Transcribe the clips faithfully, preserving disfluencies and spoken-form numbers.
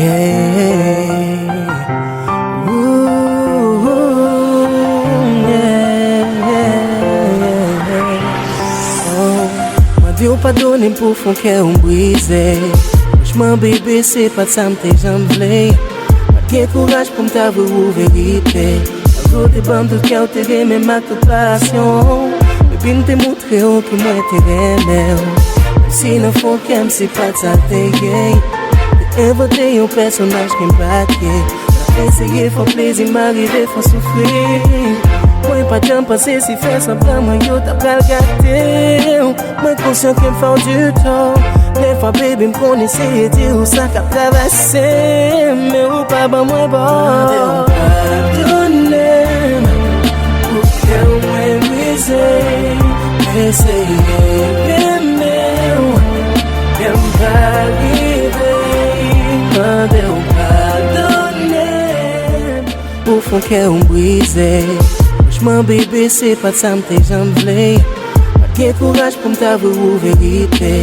Yeah. Ooh, yeah, yeah, yeah. Oh, mwen di w padone m pou fon kè w m brize. Franchman, bebe, se pa t sa m te janm vle. Pa t gen kouraj pou m ta voye w verite. Malgre w te ban m tout kè w te renmen m ak tout pasyon. Epi m te montre w ke mwen te renmen w. Menm si nan fon kè m se pa t sa l te ye. Te envante yon pèsonaj ke m pa t ye. Nan eseye fè w plezi, m arive fè w soufri. Mwen pa t janm panse si fè sanblan mwen yo ta pral gate w. Mwen konsyan ke m fè w di tò. Dèfwa, baby, m konn eseye di w sa k ap travèse m, men ou pa ban mwen bò. Mande w padone m pou kè w mwen brize. M eseye renmen w, men m pa rive. Mande w padone m pou fon kè w m brize. Franchman, bebe, se pa t sa m te janm vle. Pa t gen kouraj pou m ta voye w verite.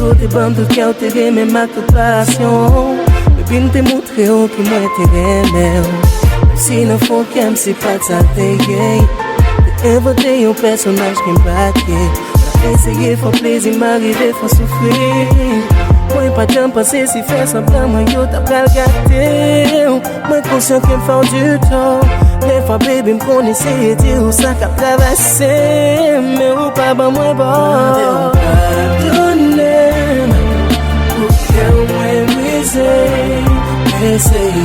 Malgre w te ban m tout kè w te renmen m ak tout pasyon. Epi m te montre w ke mwen te renmen w. Menm si nan fon kè m se pa t sa l te ye. Te envante yon pèsonaj ke m pa t ye. Nan eseye fè w plezi, m arive fè w soufri. Mwen pa t janm panse si fè sanblan mwen yo ta pral gate w. Mwen konsyan ke m fè w di tò. Dèfwa, baby, m konn eseye di w sa k ap travèse m, men ou pa ban mwen bò. Mande w padone m pou kè w mwen brize. M eseye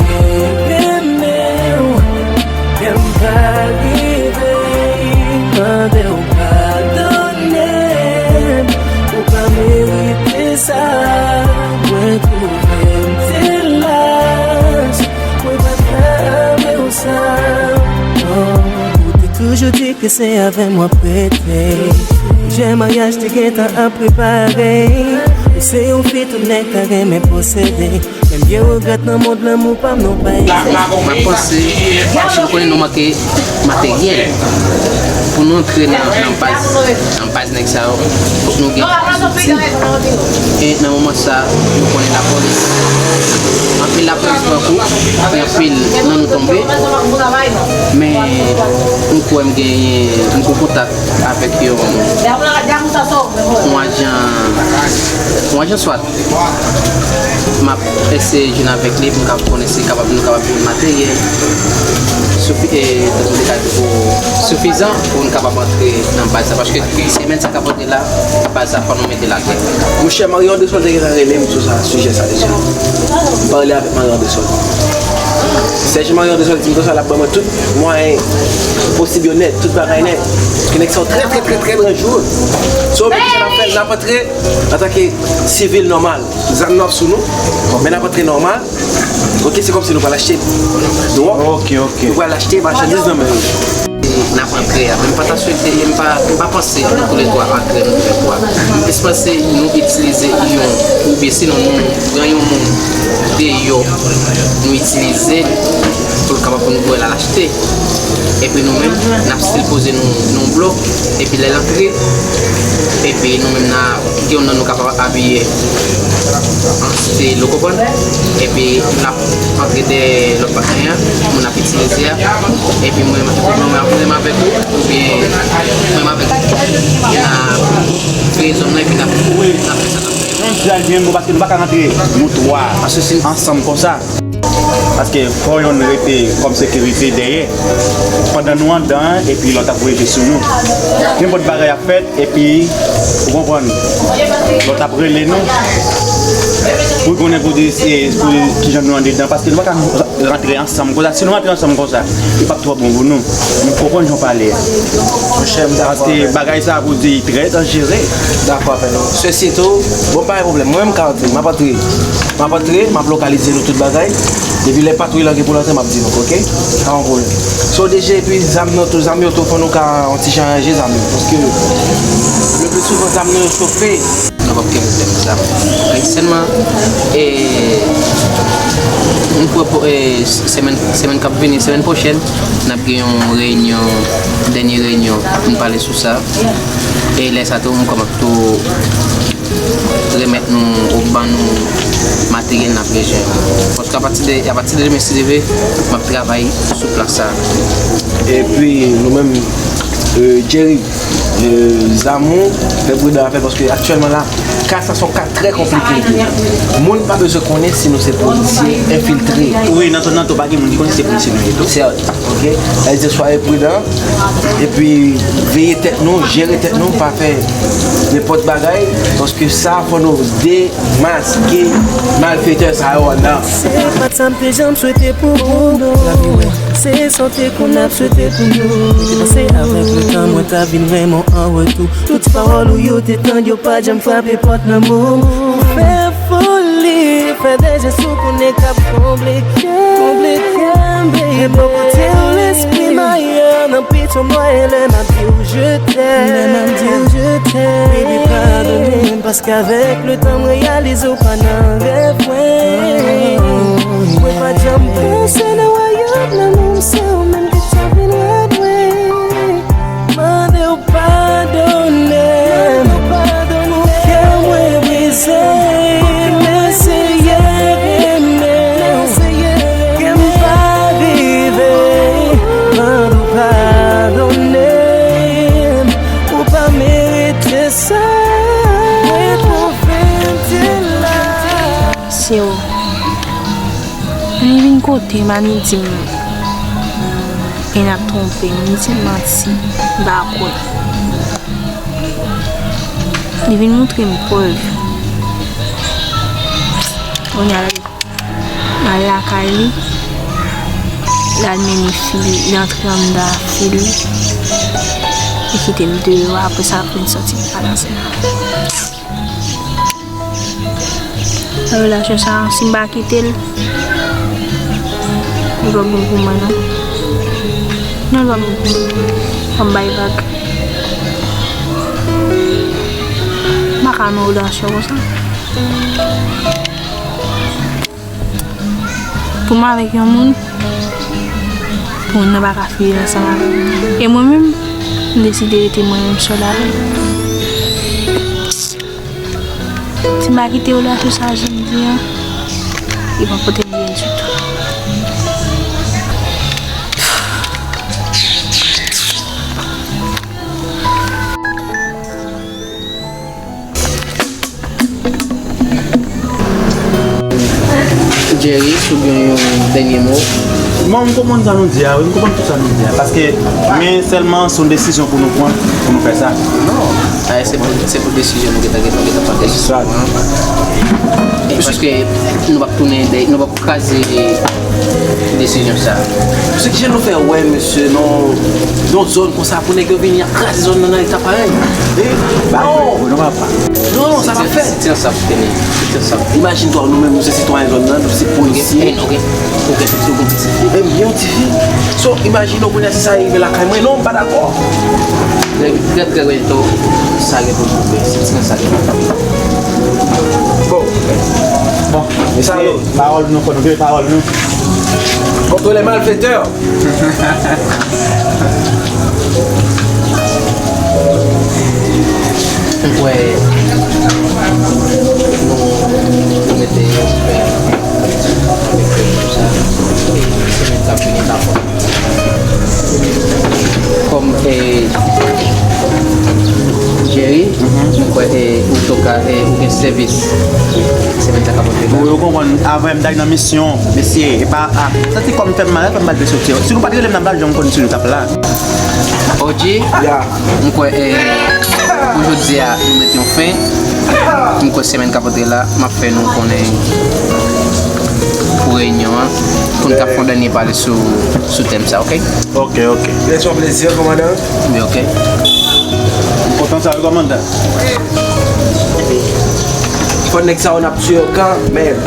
renmen w, men m pa rive. Mande w padone m, ou pa merite sa. Mwen twouve m te lach, mwen pa t ka avè w sa. Oh, ou te toujou di ke se avè m w ap rete. Pwojè maryaj te gentan ap prepare. Ou se yon fi tout nèg ta renmen posede. Men m byen regrèt nan mond lanmou pa m non pa egziste. M ap panse, paske nou konnen nou manke materyèl. Pou nou antre nan, nan baz, nan baz nèg sa yo, fòk nou gen zouti. E nan moman sa, nou konnen lapolis, anpil lapolis pran kou, anpil nan nou tonbe. Men, m kwè m genyen, m gen kontak avèk yon, yon ajan, yon ajan swat. M ap eseye jwenn avèk li pou m kapab konnen si kapab, nou kapab jwenn materyèl soufi-, e, tankou de kalite pou sifizan pou nou kapab antre nan baz sa, paske semèn sa k ap antre la, baz sa fò nou mete l atè. Monchè, Marion Desol te gentan rele m sou sa, sijè sa deja. M pale avèk Marion Desol. Sèj Marion Desol di m konsa l ap ban mwen tout mwayen posib yo nèt, tout bagay nèt. Ke nèg sa yo trè, trè, trè, trè danjere. So, men sa n ap fè, n ap antre antanke sivil nòmal. Zam nou ap sou nou, men n ap antre nòmal. Ok, se kòmsi nou pral achte dwòg. Ok, ok. Nou pral achte machandiz nan men yo. N ap antre a, men m pa ta swete, e m pa, m pa panse nou toulètwa antre nou toulètwa. M plis panse nou itilize yon, oubyen sinon nou pran yon moun deyò, nou itilize l pou l kapab pou nou voye l al achte. Epi nou menm, n ap still poze nou, nou blòk. Epi lè l antre, epi nou menm n a gen youn nan nou kapab abiye an stil, ou konprann? Epi n ap antre dèyè lòt patnè a, moun ap itilize a. Epi mwen, mwen, mwen ap menm avèk ou, oubyen mwen avèk ou. N a kreye zòn nan, epi n ap, n ap fè sa n ap fè. Jodi a, li menm, bon, paske nou pa ka rantre nou twa ansanm konsa. Paske fò yonn rete kòm sekirite dèyè. Pandan nou anndan an, epi lòt ap voye je sou nou. Nenpòt bagay ap fèt, epi, ou konprann, lòt ap rele nou. Pou konnen pou di, e, pou kijan nou andedan. Paske nou pa ka rantre ansanm konsa. Si nou rantre ansanm konsa, li p ap twò bon pou nou. M konprann jan w pale a. Monchè, m dakò avè w. Paske bagay sa a pou di trè danjere. Dakò avè nou. Sesi tou, bon, pa gen pwoblèm. Mwen menm, m ka rantre. M ap antre. M ap antre, m ap lokalize nou tout bagay. Depi lè patwouy lan gen pou l antre, m ap di nou, ok? Pa yon pwoblèm. So, D J, epi zam nan tou, zam yo tou, fò nou ka yon ti jan ranje zam yo. Paske, le pli souvan, zam nan yo chofe. Nou p ap gen pwoblèm zam. Ok, sèlman, e, m kwè pou, e, semèn, semèn k ap vini, semèn pwochèn, n ap gen yon reyinyon, dènye reyinyon, pou n pale sou sa. E lè sa tou, m kwè m ap tou remèt nou, ou ban nou materyèl n ap bezwen. Paske apati de, apati de demen, si Dye vle, m ap travay sou plas sa. Epi, nou menm, euh, Jerry, euh, Zamou, fè pridan avè, paske aktyèlman la, ka sa se yon ka trè konplike tou. Moun pa bezwen konnen si nou se polisye enfiltre. Wi, nan zòn nan tou, pa gen moun ki konnen se polisye nou ye tou. Sèt, ok? Sa vle di, swaye pridan, epi veye tèt nou, jere tèt nou, pa fè nenpòt bagay, paske sa fò nou de maske malfetè sa yo anndan. Se pa t sa m te janm swete pou ou, non. Se sa w te konn ap swete pou nou. Mwen te panse avèk letan mwen ta vin renmen w an retou. Tout ti pawòl ou yo te tann yo pa t janm frape pòt lanmou. Ou fè foli, fè de jès ou konnen k ap konplike, konplike, baby. Bò kote w lespri mayè nan pitye w mwen lè m ap di w je t'aime. Lè m ap di w je t'aime. Baby, padone m, paske avèk letan m reyalize w pa nan rèv mwen. Mwen pa t janm panse nan wayòm lanmou m se ou menm ki t ap vin wè mwen. Mande w padone m. Kè mwen brize, m eseye renmen w. Kè m pa rive mande w padone m. Ou pa merite sa. Mwen twonpe m te la. Se w. Li vin kote m, a li di m, e n ap twonpe m, li di m manti, m pa kwè. Li vin montre m prèv. Kounye a, m al lakay li, l al mennen fi li, li antre anndan fi li, li kite m deyò, apre sa l ap vin sòti m pa nan sèn. Nan relasyon sa, si m pa kite l, li p ap bon pou mwen, non. Non, li p ap bon pou mwen. Fò m bay vag. M pa ka nan relasyon konsa. Pou m avèk yon moun, pou moun nan pa ka fini ansanm avè m. E mwen menm, m deside rete mwen menm sèl avè l. Si m pa kite relasyon sa jan m di an, li p ap pote m byen ditou. Jerry, si w gen yon dènye mo. Bon, m konprann sa nou di a, wi, m konprann tout sa nou di a. Paske, men sèlman se yon desizyon pou nou pran, pou nou fè sa. Non, sa se pou, se pou desizyon nou gentan, gentan, gentan pran desizyon an. E paske nou p ap tounen dèyè, nou p ap kraze desizyon sa. Paske kijan nou fè wè, mesye, non, yon zòn konsa pou nèg yo vini ap kraze zòn nan nan eta parèy? E, ba, non, non, papa. Non, non, sa p ap fèt. Se ti ansanm pou teni. Se ti ansanm. Imajine twa, nou menm, nou se sitwayen zòn nan, nou se polisye. Ok, ok, ok, ok, ok. E m gen yon tifi. So, imajine w kounye a si sa rive lakay mwen. Non, m pa dakò. Trè, trè, trè byento, sa gen pou l koupe. Se ti ansanm sa gen pou l koupe. Bon. Bon, mesye, pawòl nou, fò nou kenbe pawòl nou. Contre les malfaiteurs. M kwè nou, nou mete yon fen avèk tout sa. E semèn k ap vini, n ap Kòm, eh, Jerry, mhm, mwen kwè, eh, ou toka, eh, ou gen sèvis semèn sa k ap vini la. Wi, ou konprann, avè m t al nan misyon, mesye, e pa, a, santi kò m fè m mal, fè m mal de soti. Si nou pa t rele m nan bal, jan m konn si nou t ap la. O G, ya, mwen kwè, eh, pou jodi a, nou met yon fen. Mwen kwè semèn k ap antre la, m ap fè nou konnen pou reyinyon an, pou n ka fè yon dènye pale sou, sou tèm sa, ok? Ok, ok. Se yon plezi, kòmandan. Wi, ok. M kontan sa, wi, kòmandan. Fò nèg sa yo n ap tiye yo kanmenm.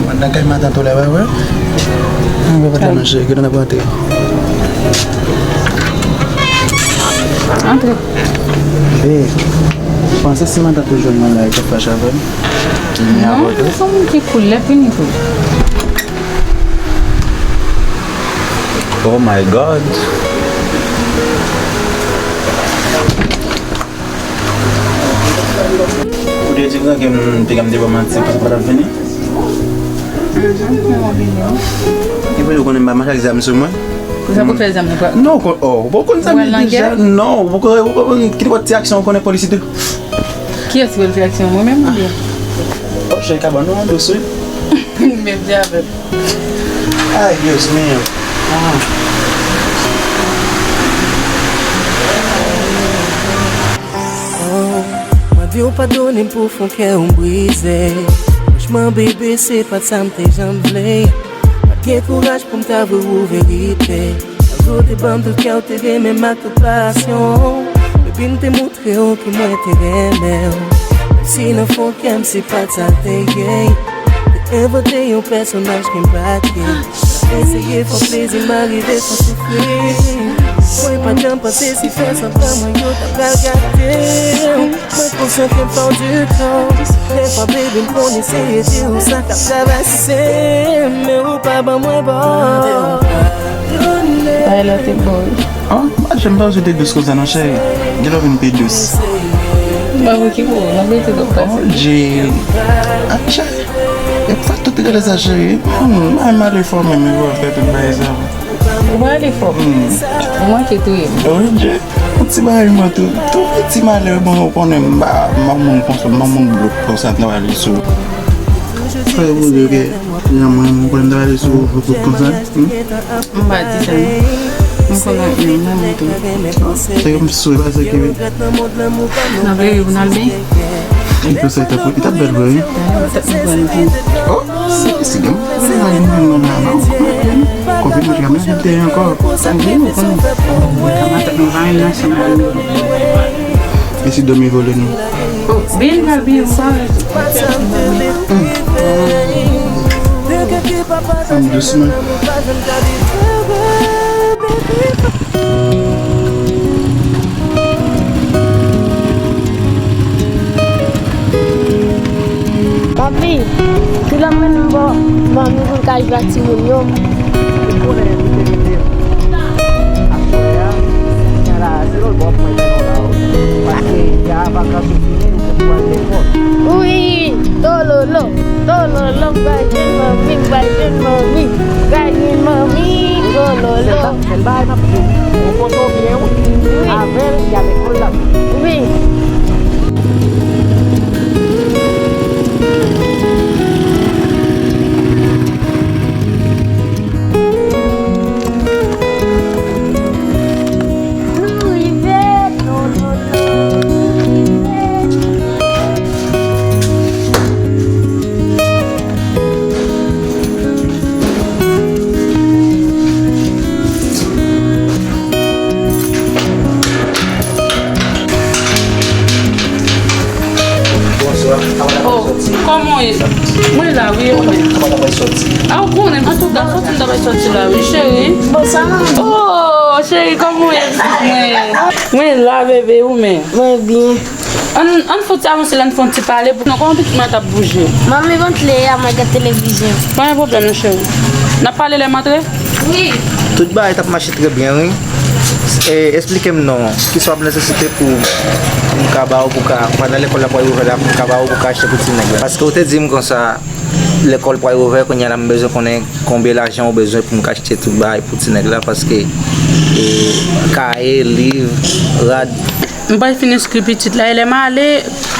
Madan kay matant ou la, wè, wè. Mwen pa ta nan jere, gade nan prante. Antre. Babe, ou panse Samantha toujou nan lay k ap fache avè m? Li ni avè w tou? Non, se yon moun ki cool, lè fini tou. Oh my God. Ou te di gran ke m te ka m te ba w manti, pou w pa t ap vini? Mhm, mwen vini. Epi ou konnen m pa mache ak zam sou mwen? Ou sa pou fè zam nan? Non, ou kon-, oh, ou konn zam nan deja? Non, ou poko, ou poko, ki nenpòt ti aksyon ou konnen polis tou. Kiyès ki pral fè aksyon? Mwen menm oubyen? Oh, cheri, ka ban nou yon dous, wi. Menm di avè m. Ay, Dios mío. Ah. Oh, mwen di w padone m pou fon kè w brize. Franchman, bebe, se pa t sa m te janm vle. Pa t gen kouraj pou m ta voye w verite. Malgre w te ban m tout kè w, te renmen m ak tout pasyon. Epi m te montre w ke mwen te renmen w. Menm si nan fon kè m, se pa t sa l te ye. Te envante yon pèsonaj ke m pa t ye. Eseye fè w plezi, m arive fè w soufri. Mwen pa t janm panse si fè santman mwen yo ta pral gate w. Mwen konsyan ke m fè w di tò. Dèfwa, baby, m konn eseye di w sa k ap travèse m, men ou pa ban mwen bò. Bagay la te bon, wi. Oh, m pa t janm panse w te dous konsa non, cheri. Genlè w vin pi dous. Mwen, mwen ki bon, nan verite, doktè. Oh, Jay. Ah, cheri. E pa tout te gade sa, cheri. Hmm, ay, m ale fò menm, e pou w fè tout bagay sa. Ou pa ale fò. Hmm. Ou manke touye m. Oh, Jay. Yon ti bagay mwen tou, tou piti malè, bon, ou konnen m pa, m pa moun konsa, m pa moun blòk konsa, m travay sou. Fè ou di ke jan mwen, mwen konn travay sou blòk konsa, hmm? M pa di sa, non. M konnen, m renmen tou. Se yon sou, e pa sa ki vin. Nan vre, ou nan byen? Li konsa, li t ap, li t ap bèl vre, wi. Tèt mwen pran nou. Oh, si, si, gen mwen la, gen mwen la, non. Konfime, j ka mete ankò. Sa vle, ou konnen. Mwen ka matant nou va yon ansanm avè nou. E si dòmi vole nou? Oh, byen, pral byen, ou pa wè. Ann dousman. Papi, kilè w mennen m bò manmi pou l ka jwe ak timoun yo? Ou konnen li te rele m aswè a, kounye a la, se lòt bò pou mwen mennen w la, wi. Paske y a vakans yo fini, ou fèk pral lekòl. Wi, tololo, tololo, m pral jwenn manmi, m pral jwenn manmi, m pral jwenn manmi, tololo. Sèl bagay m ap di w, ou kote w byen wi. Wi. Avè l, y a lekòl la. Wi. Nou rive, non, non, non, nou rive. Bonswa. Oh, kòman w ye? Mwen la, wi, e ou menm? A, ou konnen, antouka, soti m ta pral soti la, wi, cheri. Bonswa, manmi. Oh, cheri, kòman w ye, pitit mwen? Mwen la, bebe, ou menm? Mwen byen. Ann, ann fè yon ti avanse la, ann fè yon ti pale. Non, kòman pitit mwen t ap bouje? Manmi, ban m kle a, mwen gad televizyon. Pa gen pwoblèm, non, cheri. N ap pale lè m antre? Wi. Tout bagay t ap mache trè byen, wi. E, esplike m non, kisa w ap nesesite pou, pou m ka ba w, pou ka, pandan lekòl la pral ouvè la, pou m ka ba w, pou ka achte pou ti nèg la. Paske w te di m konsa, lekòl pral ouvè, kounye a la m bezwen konnen konbyen lajan w bezwen pou m ka achte tout bagay pou ti nèg la, paske, e, kaye, liv, rad. M pral fin enskri pitit la, e lè m ale,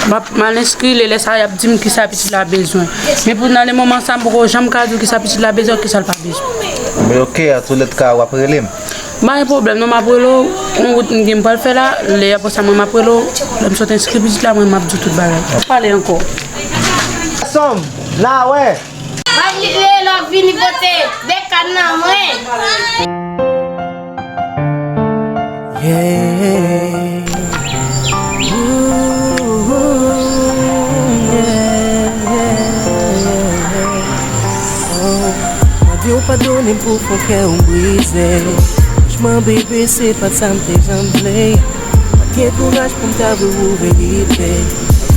m ap, m al enskri l, e lè sa a, y ap di m kisa pitit la bezwen. Men pou nan le moman sa, m poko janm ka di w kisa pitit la bezwen ak kisa l pa bezwen. Men oke, antoulètka, w ap rele m. Pa gen pwoblèm non, m ap rele w, yon wout m gen m pral fè la, lè apre sa mwen m ap rele w, lè m sot enskri pitit la, mwen m ap di w tout bagay. Pale ankò. Gason m, n a wè. Bay li lè lò vini pote bekàn nan mwen. Yeah. Ooh, yeah, yeah, yeah. Oh, mwen di w padone m pou fon kè w brize. Franchman, bebe, se pa t sa m te janm vle. Gen kouraj pou m ta vle ou verite.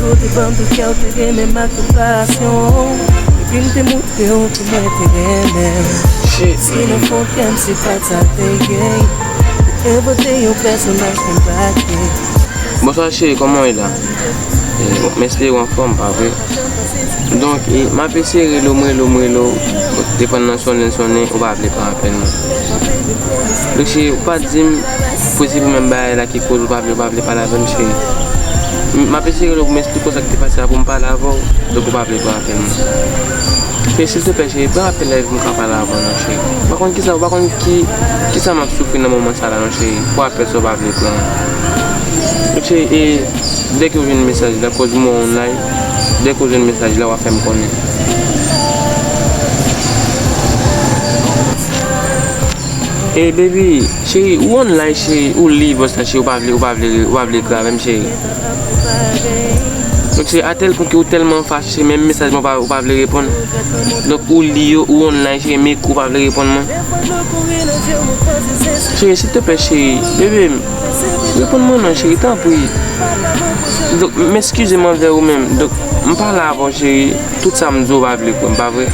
Ou te ban m tout kè w, te renmen m ak tout pasyon. Epi m te montre w ke mwen te renmen w. Si nan fon kè m se pa t sa te gen, ou envante yon pèsonaj pou m plake. Bonswa cheri, kòman w ye la? Eh, bon, m espere w anfòm, pa vre? Donk, e, m ap eseye rele w, m rele w, m rele w. Bon, telefòn nan sonnen, l sonnen, ou pa vle pran apèl mwen. Donk, cheri, ou pa t di m pou se pou menm bagay la ki koz ou pa vle, ou pa vle pale avè m, cheri. M, m ap eseye rele w pou m esplike w sa k te pase a, pou m pale avè w. Donk, ou pa vle pran apèl mwen. Cheri, silteplè, cheri, pran apèl la epi m ka pale avè w non, cheri. Ou pa konn kisa, ou pa konn ki, kisa m ap soufri nan moman sa la non, cheri. Pou apèl sa ou pa vle pran. Donk, cheri, e, dèke w jwenn mesaj la, cause m wè w online, dèke w jwenn mesaj la, w a fè m konnen. E, baby, cheri, ou online, cheri, ou li voice la, cheri, ou pa vle, ou pa vle, ou pa vle ekri avè m, cheri. Donk, cheri, a tèl pwen ke ou tèlman fache, cheri, menm mesaj mwen, ou pa, ou pa vle reponn. Donk, ou li yo, ou online, cheri, m ekri, ou pa vle reponn mwen. Cheri, silteplè, cheri, bebe m, reponn mwen non, cheri, tanpri. Donk, m eskize m anvè ou menm. Donk, m pale avè w, cheri, tout sa m di w, ou pa vle kwè m, pa vre?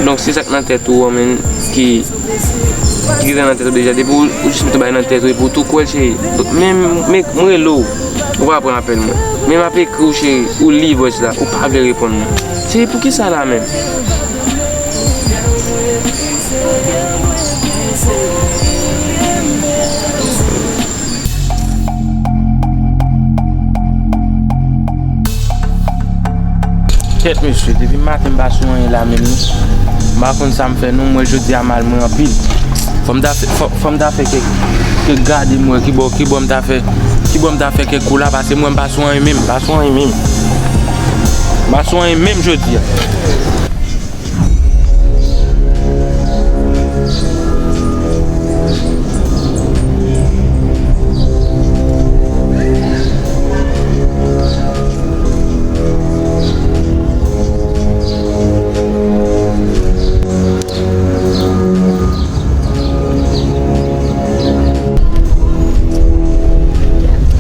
Donk, se sa k nan tèt ou an, menm, ki, ki gentan nan tèt ou deja. Depi ou, ou jis met yon bagay nan tèt ou, epi ou tou kwè l, cheri. Donk, men, men, m rele w, ou pa pran apèl mwen. Men m ap ekri w, cheri, ou li voice la, ou pa vle reponn mwen. Cheri, poukisa la menm? Kèt mesye, depi maten m pa sou anyen la menm non. M pa konn sa m fè non, m wè jodi a mal mwen anpil. Fò m ta fè, fò, fò m ta fè kèk, kèk gade m wè kibò, kibò m ta fè, kibò m ta fè kèk kou la, paske mwen m pa sou anyen menm, m pa sou anyen menm. M pa sou anyen menm jodi a.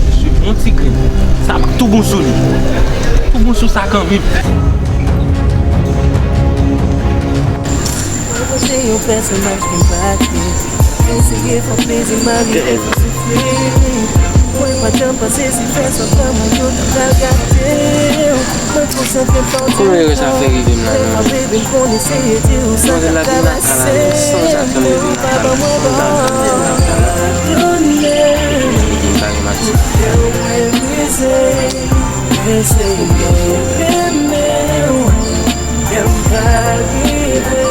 Mesye, yon ti grenn. Sa pa tou bon sou li. Tou bon sou sa kanmenm. Mwen se yon pèsonaj ki make. Eseye fè plezi mari ou soufri. Mwen pa t janm panse si fè sa pa mwen yo ta pral gate w. Mwen konsantre m pa w. Kòman erè sa fè rive m la menm? Mwen te la vin lakay la, men san zatann mwen vin lakay la. Padone. Kè w mwen brize. Eseye renmen w. Lè m pa rive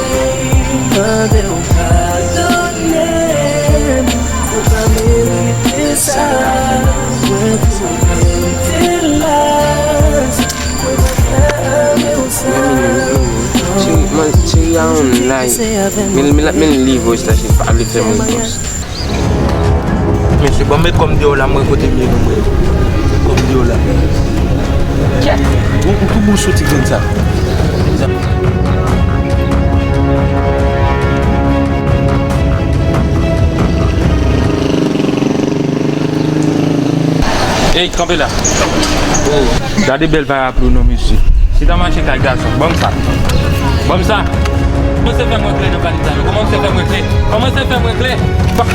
mande w padone m, ou pa merite sa. Mwen konnen m te laj, mwen pa ka ame w sa. Cheri, man, cheri a online. Men, men, men li voice la, cheri, pa vle fè m repons. Mesye, bon, met kòm deyò la, mwen kote m ye, non, mwen. Kòm deyò la. Kèt! Ou, ou tou bon soti grenn sa. Ey, kanpe la. Oh. Gade bèl parapli w non, mesye. Si ta mache kay gason, ban m sa. Ban m sa. Kòmanse fè m regle nan valèt sa yo. Kòmanse fè m regle. Kòmanse fè m regle. Pa-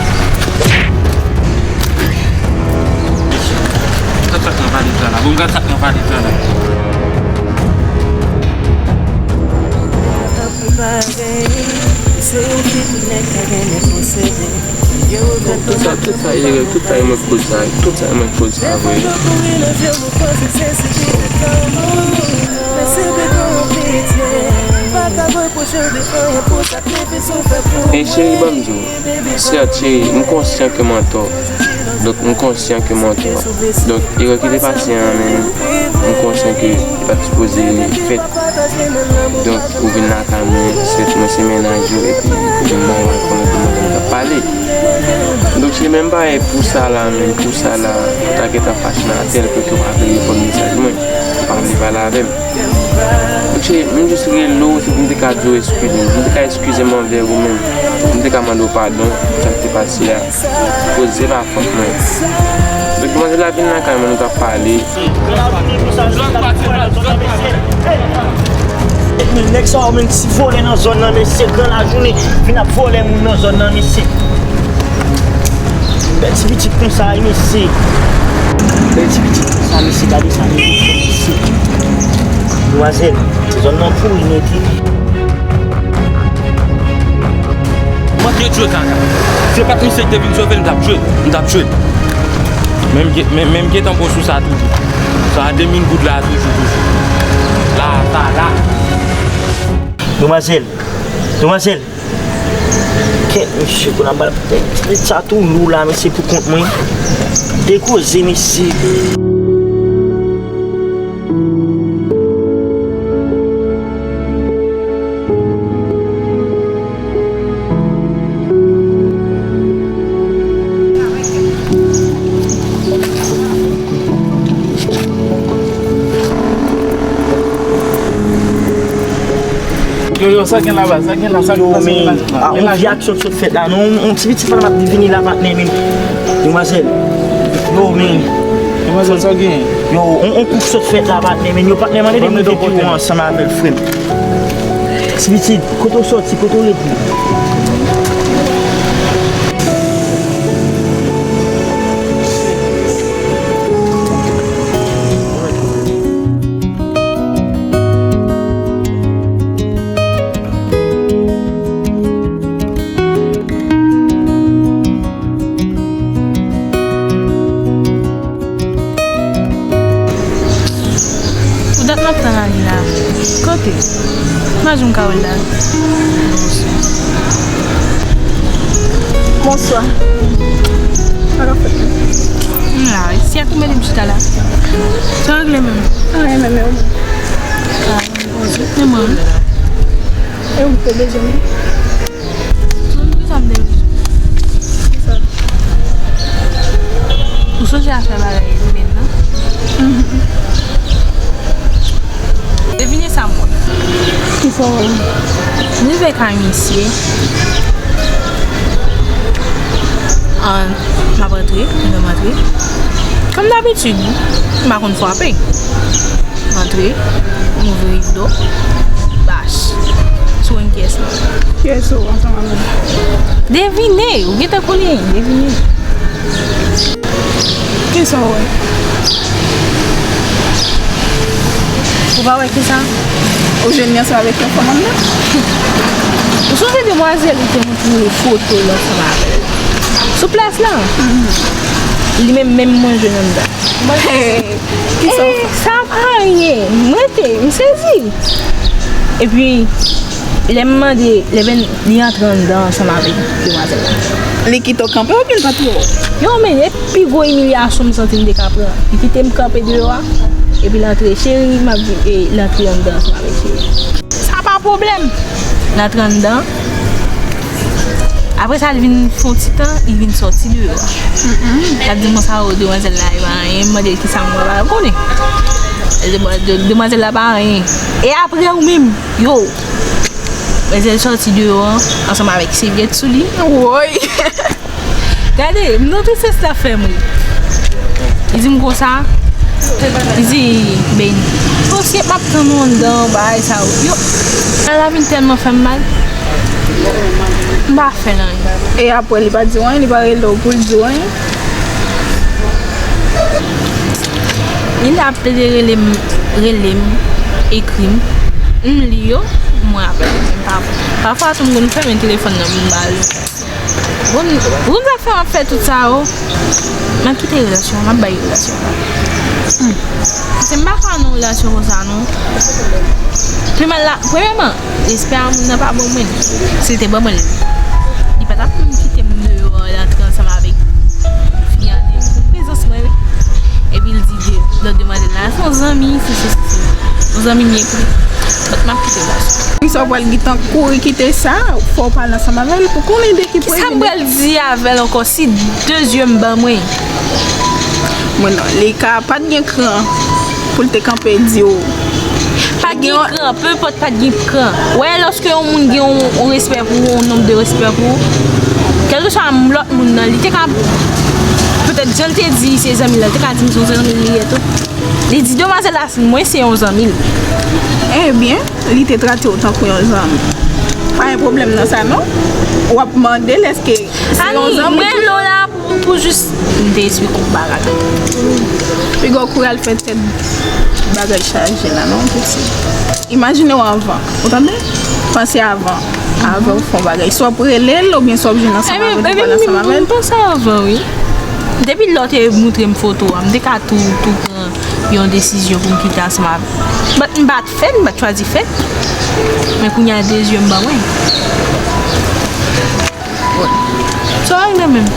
Gad sa k nan valèt sa la. Bon, gad sa k nan valèt sa la. Se yon fi pou nèg ka renmen posede. Tout sa, tout sa, tout sa e mwen k koz sa, tout sa e mwen k koz sa vre. E cheri, ban m di w, sèt, cheri, m konsyan ke m antò. Donk, m konsyan ke m antò. Donk, erè ki te pase an, men m konsyan ke li pa t sipoze fèt. Donk, ou vin lakay mwen, sèt mwen se mennaj ou, epi ou vin ba mwen konnen de mwen menm k ap pale. Donk, se menm bagay pou sa la, menm pou sa la, ou ta gentan fache nan tèl pwen ke w pa vle reponn mesaj mwen, ou pa vle pale avè m. Donk, se, m jis rele w, se pou m te ka di w eskize m, m te ka eskize m anvè ou menm, m te ka mande w padon pou sa k te pase a. Koz se pa fòt mwen. Manzè la vin lakay mwen, nou t ap pale. Nèg sa yo menm ti vòlè nan zòn nan, mesye, gran lajounen, vin ap vòlè moun nan zòn nan, mesye. Bèl ti pitit konsa, wi, mesye. Bèl ti pitit konsa, mesye, gade sa, mesye. Demwazèl, zòn nan pouri nèt, wi. Mwen te dwe kaka. Se pa t misye ki te vin sove l, m t ap dwe l. M t ap dwe l. Men m gen, men, men m gentan bon sou sa toujou. Sa de mil goud la toujou, toujou. La, sa la. Demwazèl, demwazèl. Kèt, mesye, pou n ap bal. Sa tou lou la, mesye, pou kont mwen. De koze, mesye. Yo, yo, sa gen laba, sa gen la, sa gen la, sa gen la. Yo, men, a, on vye aksyon sot fèt la, non, on, on ti pitit pa m ap vini la, patnè, men. Demwazèl. Yo, men. Demwazèl, sa w gen? Yo, on, on kou sot fèt la, patnè, men. Yo, patnè, mande de moun ki pi won ansanm avè l, frè m. Ti pitit, kote w sòti, kote w rete? Pou dat m ap tann Ani la. Kote? M pa jwenn Carole la. Bonswa. Sa k ap fèt menm? M la wi. Si a tou mete m chita la. Sa regle menm? Anyen menm, e ou menm? Ah, bonjou. E mwen? E ou te bezwen m? Sou nou sa m te bezwen. Kisa? Ou sonje afè bagay Edmine nan? Mhm. Devine sa m wè. Kisa w wè? M rive kay misye. An, m ap rantre, m rantre. Kòm dabitid, m pa konn frape. Antre, m ouvri rido, bach, sou menm pyès lan. Pyès ou ansanm avè m. Devine, ou gentan konnen, devine. Kisa w wè? Ou pa wè kisa? Ou jwenn li ansanm avèk yon fanm anndan? Ou sonje demwazèl ou te montre foto l ansanm avè l? Sou plas lan? Mhm. Li menm, menm mwen jwenn anndan. Kisa w fè? Eh, sa pa anyen. M rete, m sezi. Epi, lè m mande, lè ben, li antre anndan ansanm avèk demwazèl la. Li kite w kanpe oubyen l pa t wè w? Yo, men, e pi gwo imilyasyon m santi m te ka pran. Li kite m kanpe deyò a, epi l antre, cheri, m ap di, e, l antre anndan ansanm avèk cheri. Sa pa pwoblèm. L antre anndan. Apre sa, li vin fè yon ti tan, li vin sòti deyò a. L ap di m konsa, o, demwazèl la, e pa anyen. M mande l kisa m wè, pa konnen. Demwa-, de-, demwazèl la pa anyen. E apre ou menm, yo, demwazèl sòti deyò a, ansanm avèk sèvyèt sou li. Woy! Gade, m nan tristès la fè m ri. Li di m konsa, li di, Beni, o, si m ap tann ou anndan, bagay sa yo. Yo, sa la vin tèlman fè m mal. M pa fè l anyen. E apre, li pa di w anyen, li pa rele w pou l di w anyen? Li t ap plede rele m, rele m, ekri m. M li yo, mwen apèl. M pa, pafwa tou m konn fèmen telefòn nan pou m ba l. Bon, bon zafè w ap fè tout sa yo. M ap kite relasyon an, m ap bay relasyon an. Hmm. Paske m pa ka nan relasyon konsa non. Pi mal la, premyèman, respè a moun nan pa ban mwen. Si l te ban mwen l, li pa t ap kite m deyò al antre ansanm avèk fi a, de prezans mwen, wi. Epi l di de, lòt demwazèl la, se yon zanmi, se, se, se, se yon zanmi m ye pou li. Donk, m ap kite gason. Kisa w pral gentan kouri kite sa, fò w pale ansanm avè l pou konnen de ki sa m pral di avè l ankò, si de zye m ban mwen. Mwen non, li ka pa t gen kran pou l te kanpe di w. Pa t gen kran, pe enpòt pa t gen kran. Wè, lòske yon moun gen yon, yon respè pou ou, yon nonm de respè pou ou, kèlkeswa lòt moun nan, li te ka Petèt, jan l te di se zanmi l la, l te ka di m se yon zanmi l li ye tou. Li di demwazèl la, mwen se yon zanmi l. Ebyen, li te trate w tankou yon zanmi. Pa gen pwoblèm nan sa, non. W ap mande l èske se yon zanmi. Mwen rele w la pou, pou jis m te esplike w bagay. Piga w kouri al fè tèt bagay chaje la, non, piti. Imajine w anvan, ou tande? Panse avan, avan w fè yon bagay. Swa w ap rele l, oubyen swa w ap jwenn ansanm avè l, ou pral ansanm avè l. M panse avan, wi. Depi lè w te montre m foto a, m te ka tou, tou pran yon desizyon pou m kite ansanm avè l. But m pa t fè l, m pa t chwazi fè l. Men kounye a, de zye m pa wè. Sa w regle menm?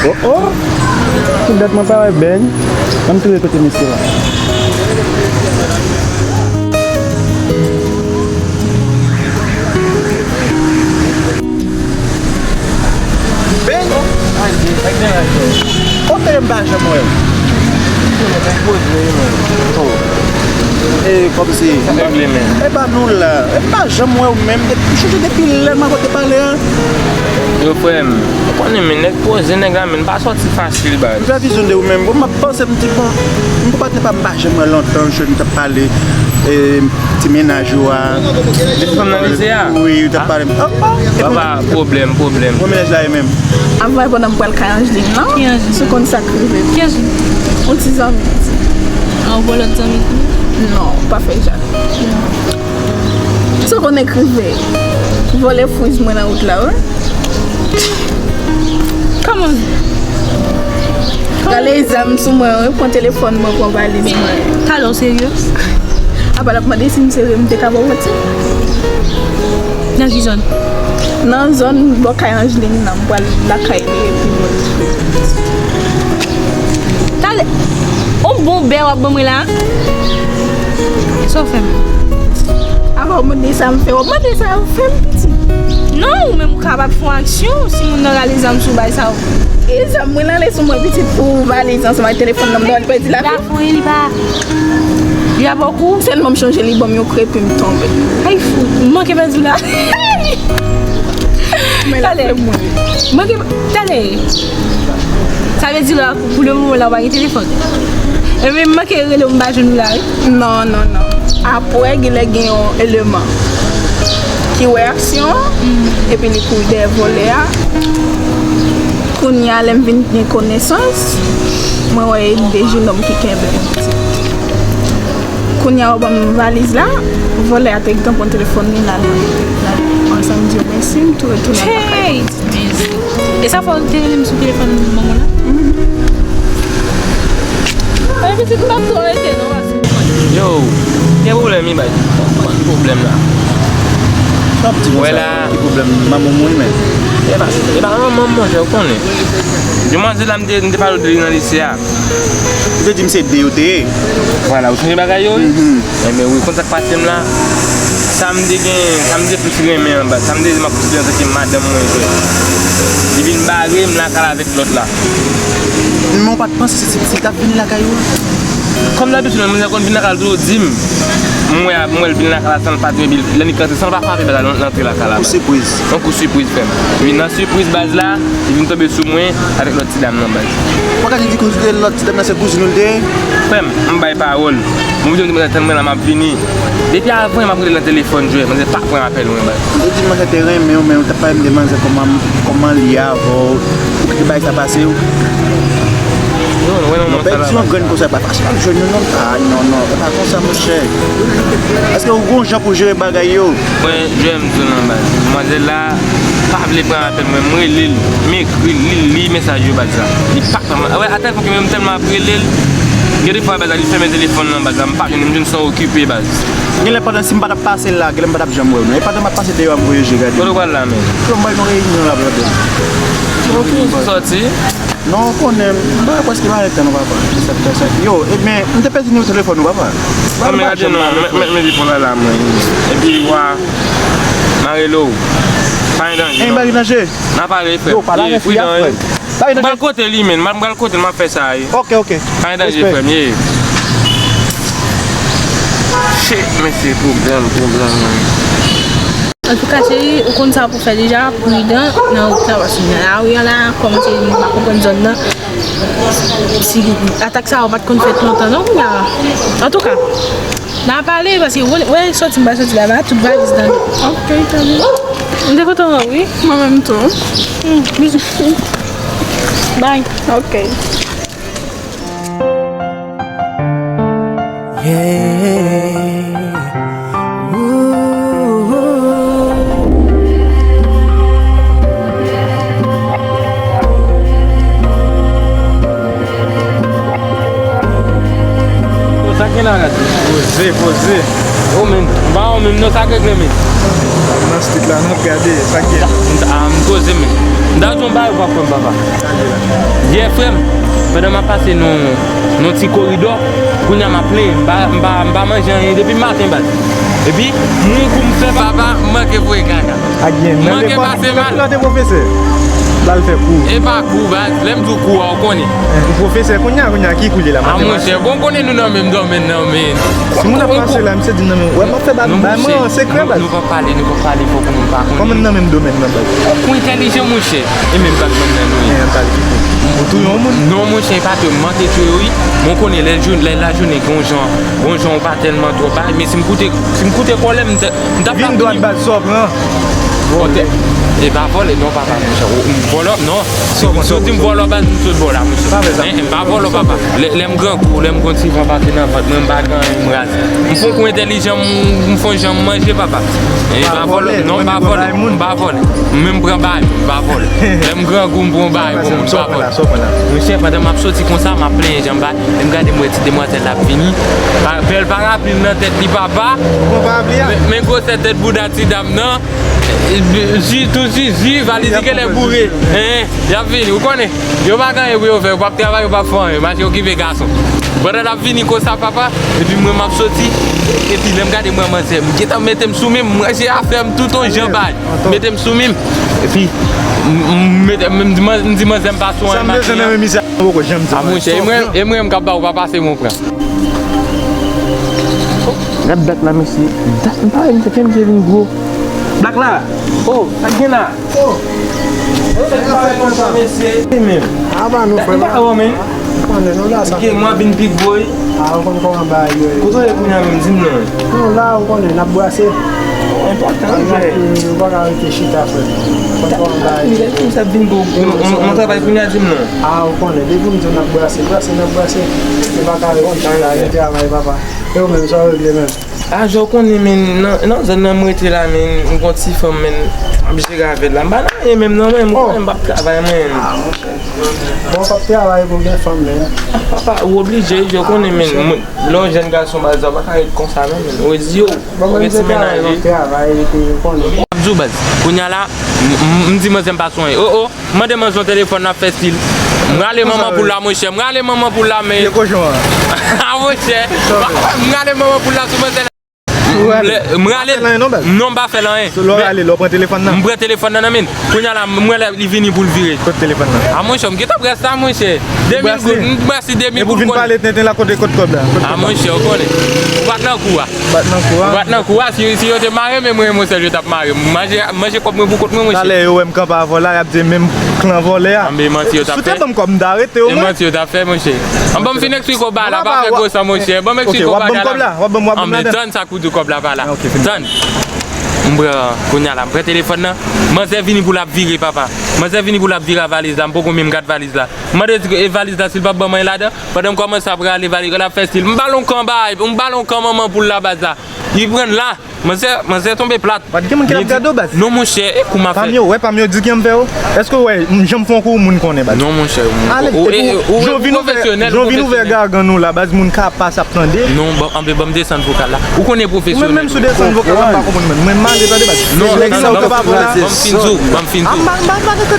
Oh, oh! Tout dat mwen pa wè Ben. Ban m tou wè kote mesye a. Ben! Kote m pa janm wè w? Oh. E kòmsi. E pa nou la. E m pa janm wè w menm. Depi, m chonje depi lè m a kote pale a. Yo, frè m, ou konnen men nèg poze nèg la, men pa sòti fasil, baz. M fè vizyon de ou menm. Bon, m ap panse, m di, bon, m pou patnè pa m pa janm wè lontan, jwenn m t ap pale, e, ti mennaj ou a. De fanm nan lise a? Wi, ou t ap pale. Oh, oh, e pa pwoblèm, pwoblèm. Bon, mennaj la e menm. Avan, pandan m pral kay Angeline nan, si w konn sa k rive m. Ki Angeline? Yon ti zanmi. A, ou gen lòt zanmi tou? Non, pa fè jan. Si w konnen k rive, vòlè friz mwen nan wout la, wi. Kòman? Rale zam sou mwen, wi, pran telefòn mwen, pran valiz mwen. Talè w serye? Apa l ap mande si m serye, m te ka ba w manti. Nan ki zòn? Nan zòn bò kay Angeline nan, m pral lakay li epi mwen. Talè, on bon bè w ap ban mwen la. Sa w fè m? Apa w mande sa m fè, w ap mande sa w fè m, pitit. Non, ou menm ou kapab fè yon aksyon si moun nan rale zam sou bagay sa yo. E zam mwen rale sou mwen, pitit, pou valiz ansanm ak telefòn nan, m ta pèdi lavi. Li pa, li pa bokou. Sèlman m chonje li ban m yon krepi, m tonbe. Ay, fou, m manke pèdi w la. Men la, talè, se mwen. Manke, talè. Sa vle di la, pou le moman la, ou pa gen telefòn. Ebyen, m manke rele w, m pa jwenn ou la, wi. Non, non, non. Apre, genlè gen yon eleman ki wè aksyon an, epi li kouri dèyè vòlè a. Kounye a, lè m vin gen konesans, mwen wè e de jenòm ki kenbe m. Kounye a, yo ban m valiz la, vòlè a te gentan pran telefòn li, l al, l al ansanm di yo mèsi, m tou retounen lakay mwen. E sa fè w te rele m sou telefòn manman w la? Ay, pitit, m p ap twò rete, non, paske. Yo, gen pwoblèm, wi, bay. Ki pwoblèm la? Sa ap di konsa, ki pwoblèm? Manman w mouri, men. E pa, e pa manman m, monchè, ou konnen. Demwazèl la, m te, m te pale w de li nan lise a. Ou te di m se de yo te ye. Vwala, ou sonje bagay yo, wi? Mhm. Enben, wi, konn sa k pase m la? Sa m te gen, sa m te plis renmen an, baz, sa m te di m ap konsidere antanke madanm mwen, frè. Li vin bare m lakay la avèk lòt la. Men ou pa t panse se ti pitit la t ap vini lakay ou a? Kòm dabitid, manzè konn vin lakay la toujou di m. M wè, m wè l vin lakay la san l pa di m, epi lè nèg rantre, san l pa frape bèl la nan, nan antre lakay la. Yon kou sipriz. Yon kou sipriz, frè m. Wi, nan sipriz baz la, li vin tonbe sou mwen avèk lòt ti dam nan, baz. Ou pa ka di kouzin, lòt ti dam nan se kouzin ou l te ye? Frè m, m bay pawòl. Mwen di manzè tann mwen la, m ap vini. Depi avan, m ap rele l nan telefòn, jwè. Manzè pa pran apèl mwen, baz. Ou di manzè te renmen w, men ou t ap pale m de manzè kòman, kòman li ye avè w. Ou kite bagay sa pase w? Non, non, non, non, pèdi yon grenn konsa pa fasil ap jwenn nou, non. Ah, non, non, e pa konsa, monchè. Èske ou gon jan pou jere bagay yo? Mwen, jwè, m di w non, baz. Manzè la pa vle pran apèl mwen, m rele l, m ekri l, li li mesaj yo, baz la. Li pa pran, wè, atèl pwen ke menm tèlman ap rele l, gen de fwa, baz la, li fèmen telefòn nan, baz la, m pa jwenn li, m jwenn san okipe, baz. Genlè pandan si m pa t ap pase la, genlè m pa t ap janm wè w, non. E pandan m ap pase deyò a, m voye je gade. Kote w pral la, men? Yo, m pral nan reyinyon la, brother. Ou sòti? Non, ou konnen, m pa prèske pa gen tan, non, papa. Yo, ebyen, m te pèdi nimewo telefòn ou, papa. Non, men gade non, mèt, mèt, mèt li pran la, la, mwen. Epi, wa, m a rele w. Pa gen danje, non. Gen danje? N a pale, frè. Yo, pale avèk fi a, frè. M pral kote li, men. M pral kote l, m ap fè sa, ye. Ok, ok. Pa gen danje, frè m, ye. Shit, mesye, pwoblèm, pwoblèm, man. Antouka, cheri, ou konn sa pou fè deja, pridan nan wout la, paske nan lari a la, kòmanse, m pa konprann zòn nan. Si atak sa yo pa t konn fèt lontan, non, kounya. Antouka, n a pale, paske, wè, wè, soti, m pa soti laba, tout valiz nan. Ok, tande. M te kontan wè w, wi. Mwen menm tou. Hmm, bizou. Bye. Ok. Yeah. Ooh. Yo, sa gen la, gade. Poze, poze. Yo, men, m pa wè menm non, sa k regle, men. Nan street la, n ap gade, sa k gen. M ta, m poze, men. M ta di w m pa yo pa kwè m, papa. Yè, frè m, pandan m ap pase nan, nan ti koridò, kounye a m ap plenyen, m pa, m pa, m pa manje anyen depi maten, baz. Epi, moun kou m fè, papa, m manke voye kaka. Ak gen, nan lekòl, lekòl te pwofesè. L al fè kou. E pa kou, baz, lè m di w kou a, ou konnen. Ou pwofesè kounye a, kounye a, ki kou li la, matematik? A, monchè, bon, konnen nou nan menm domèn nan, men. Si moun ap pase la, misye di nan menm. Wè, m ap fè ba, ba mwen an sekrè, baz. Nou pa pale, nou pa pale, fòk moun pa konnen. Kòman nan menm domèn nan, baz? Ou entèlijan, monchè. E menm bag bann nan nou ye. Ou touye yon moun? Non, monchè, e pa touye, m manke touye wi. Mwen konnen lè jou, lè lajounen, gon jan, gon jan ou pa tèlman twò bay, men si m koute, si m koute kòlè, m t, m t ap vin dwat, baz, sa w pran? Vòlè. E pa vòlè, non, papa, monchè. Ou, m vòlò, non. Si, si w di m vòlò, baz, m sot bò la, monchè. Pa fè sa. En, en, m pa vòlò, papa. Lè, lè m grangou, lè m gon ti van pase nan vant mwen, m pa gen anyen, m raze. M fon kou entèlijan, m, m fon jan m manje, papa. E pa vòlè, non, m pa vòlè, m pa vòlè. Mwen m pran bay, m pa vòlè. Lè m grangou, m pran bay, m pa vòlè. Monchè, pandan m ap soti konsa, m ap plenyen jan m bay. Lè m gade, m wè ti demwazèl la ap vini. Pa, bèl parapli nan tèt li, papa. Men, men gwosè tèt bouda ti dam nan. Zi, tou zizi, valiz li genlè boure. Hein, y ap vini, ou konnen. Yo pa gen anyen pou yo fè, yo p ap travay, yo p ap fè anyen, mache okipe gason. Pandan l ap vini konsa, papa, epi mwen m ap soti, epi lè m gade m wè manzè, m gentan mete m sou men m, m ranje afè m tout yon jan bay, mete m sou men m, epi m, m, mete, m, m di man-, m di manzè m pa sou anyen maten an. A, monchè, e mwen, e mwen m k ap ba ou, papa, se mwen pran. Gad dat la, mesye. Dat m pa wè, m te fè misye vin gwo. Blak la. Oh, sa k gen la? Oh. Yo fè travay konsa, mesye. Li menm. Apa nou, frè m? M pa wè, men. Ou konnen, nou la, sa fè. Mwen vin pi gwo, wi. A, ou konn kòman bagay yo ye. Kote w ye kounye a menm, di m non. Nou la, ou konnen, n ap brase. Enpòtan, frè. Nou pa ka rete chita, frè. Ou konn kòman bagay yo ye. Mwen travay kounye a, di m non. A, ou konnen, depi m di w n ap brase, brase, n ap brase. Nou pa ka rete chita, nou travay, papa. E ou menm, sa w regle menm? A, jan w konnen, men, nan, nan zòn nan m rete la, men, m gon ti fanm, men, m ap jere avè l la. M pa nan anyen menm non, men, m konnen m p ap travay, mwen. Bon, w p ap travay pou gen fanm, men. Papa, ou oblije, jan w konnen, men, lè w jèn gason, baz, ou pa ka ret konsa, non, men. Ou di yo, ou gen ti mennaj, wi. M ap di w, baz, kounye a la, m, m, m di manzè m pa sou anyen. Oh, oh. M mande manzè yon telefòn, l ap fè stil. M rale manman poul la, monchè. M rale manman poul la, men. Vye kochon an. A, monchè. M rale manman poul la sou manzè la. M rale. Non, m pa fè l anyen. Lè w rale, lè w pran telefòn nan. M pran telefòn nan nan men l. Kounye a la, m wè li vini pou l vire. Kot telefòn nan? A, monchè, m gentan brase la, monchè. De mil goud, m brase de mil goud. Epi w vin pale tenten la, kote, kot kòb la? A, monchè, ou konnen. Ou pa t nan kou a. Bat nan kou a. Ou bat nan kou a, si, si yo te mare men mwen, monchè, yo t ap mare m. Manje, manje kòb mwen pou kont mwen, monchè. Talè yo wè m kanpe avè w la, y ap di menm klan vòlè a. Anben, manti yo t ap fè. Si w te ban m kòb, m ta arete w, mwen. E manti yo t ap fè, monchè. An, ban m fin eksplike w bagay la, pa fè gwo san, monchè. Ban m eksplike w bagay la. Ok, w ap ban m kòb la, w ap ban m, w ap ban m ladan. Anben, tann sa k pou di w kòb la pa la. Tann. M pran, kounye a la, m pran telefòn nan. Manzè vini pou l ap vire, papa. Manzè vini pou l ap vire a valiz la, m poko menm gad valiz la. M mande, e valiz la, si l p ap ban m anyen ladan. Pandan m kòmanse ap rale valiz la, l ap fè stil. M ba l yon kan bay, m ba l yon kan manman poul la baz la. Li pran l la. Manzè, manzè tonbe plat. Pa t gen moun ki t ap gade w, baz. Non, monchè, e kou m ap fè. Pami yo, wè, pami yo di ki an m fè w. Èske w wè, m janm fè yon kou moun konnen, baz? Non, monchè. Ale, epi w, jan w vin ouvè, jan w vin ouvè gagann ou la, baz, moun ka ap pase ap tande. Non, bon, anben, ban m desann vokal la. Ou konnen pwofesyonèl. Ou menm, menm si w desann vokal la, m pa konprann mwen. Mwen m ale, tande, baz. Non, non, non, non, ban m fin di w, ban m fin di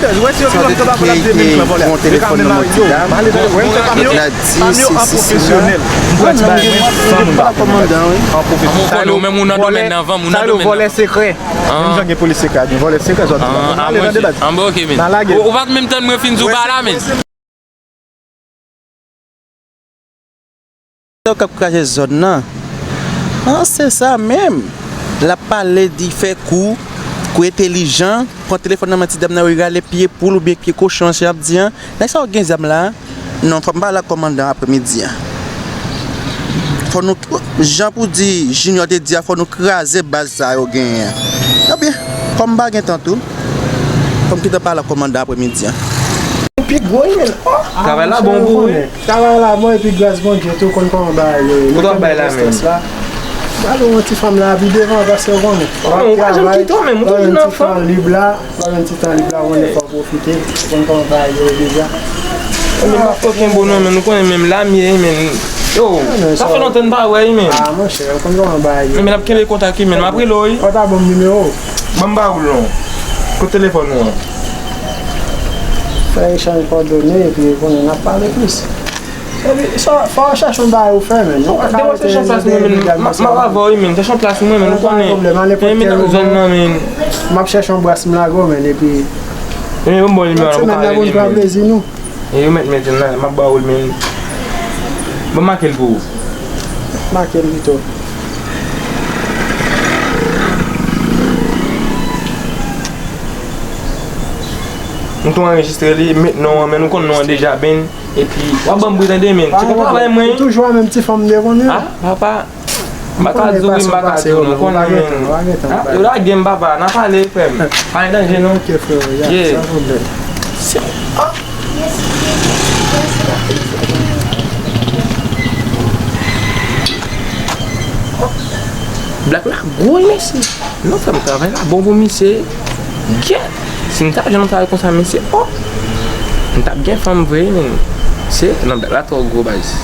w. Wè, si yo vin nan kaba vòlè ap di menm klan vòlè. Yo ka mennen yo. M ale, tande, wè, m fè pami yo. Pami yo an pwofesyonèl. M pran ti bagay mwen san moun pa konnen. An pwofesyonèl. Ou konnen, ou menm ou nan domèn nan, ou nan domèn nan. Vòlè sekrè. Menm jan gen polis sekrè, gen vòlè sekrè, zòt. Anben, ok, men. Ou, ou pa t menm tann mwen fin di w bagay la, men. Sa k ap kraze zòn nan. Ah, se sa menm. L ap pale, di fè kou, kou entelijan, pran telefòn nan men ti dam nan, yo rale pye poul oubyen pye kochon, se ap di an. Nèg sa yo gen zam la, non, fò m pale ak kòmandan apremidi an. Fò nou, jan pou di, Junior te di a, fò nou kraze baz sa yo genyen an. Ebyen, kòm m pa gen tan tou, fò m kite pale ak kòmandan apremidi an. Pi gwo, wi, men. Oh! Travay la bon pou ou, wi. Travay la bon, epi gras Bondye tou, konn kòman bagay yo ye. Kote w ap bay la menm? Ba nou yon ti fanm la pi devan, paske w konnen. Non, ou pa janm kite w menm, ou toujou nan fanm. Lè yon ti tan lib la, lè yon ti tan lib la, ou konnen fò w pwofite, ou konn kòman bagay yo ye deja. Men m pa fokin bon non, men nou konnen menm la m ye, men. Yo, sa fè lontan n pa wè, men. Ah, monchè, ou konn kòman bagay yo ye. Men n ap kenbe kontak, men m ap rele w, wi. Ou ta ban m nimewo w. Ban m ba ou l non. Kot telefòn ou an? Fè echanj kòdone, epi konnen n ap pale plis. Epi, sa, fò w chèche yon bagay ou fè, men. Non, devan se chanplas mwen, men. M ap avè w, men. Se chanplas mwen, men. Ou konnen. Men, men, nan zòn nan, men. M ap chèche yon bras m lage w, men, epi. Men, bon, bon, nimewo a, ou ka rele, men. E yo mèt mete l nan, m ap ba ou l, men. Ban m make l pou ou. Make l pito. M tou anrejistre li, met non an, men nou konn non an deja, ben. Epi, w ap ban m bri tande, men. Se pou travay mwen. Ou toujou a menm ti fanm de konnen. Ah, papa. M pa ka di w wi, m pa ka di w non, konnen men. Ah, yo lage m, papa, n a pale, frè m. Pa gen danje non. Ok, frè, ya, san pwoblèm. Se, ah. Blak la gwo wi, mesye. Non, frè m, travay la bon pou misye. Gyèt! Si m ta jwenn yon travay konsa, mesye, oh! M t ap gen fanm vre, men se nan blak la twò gwo, baz.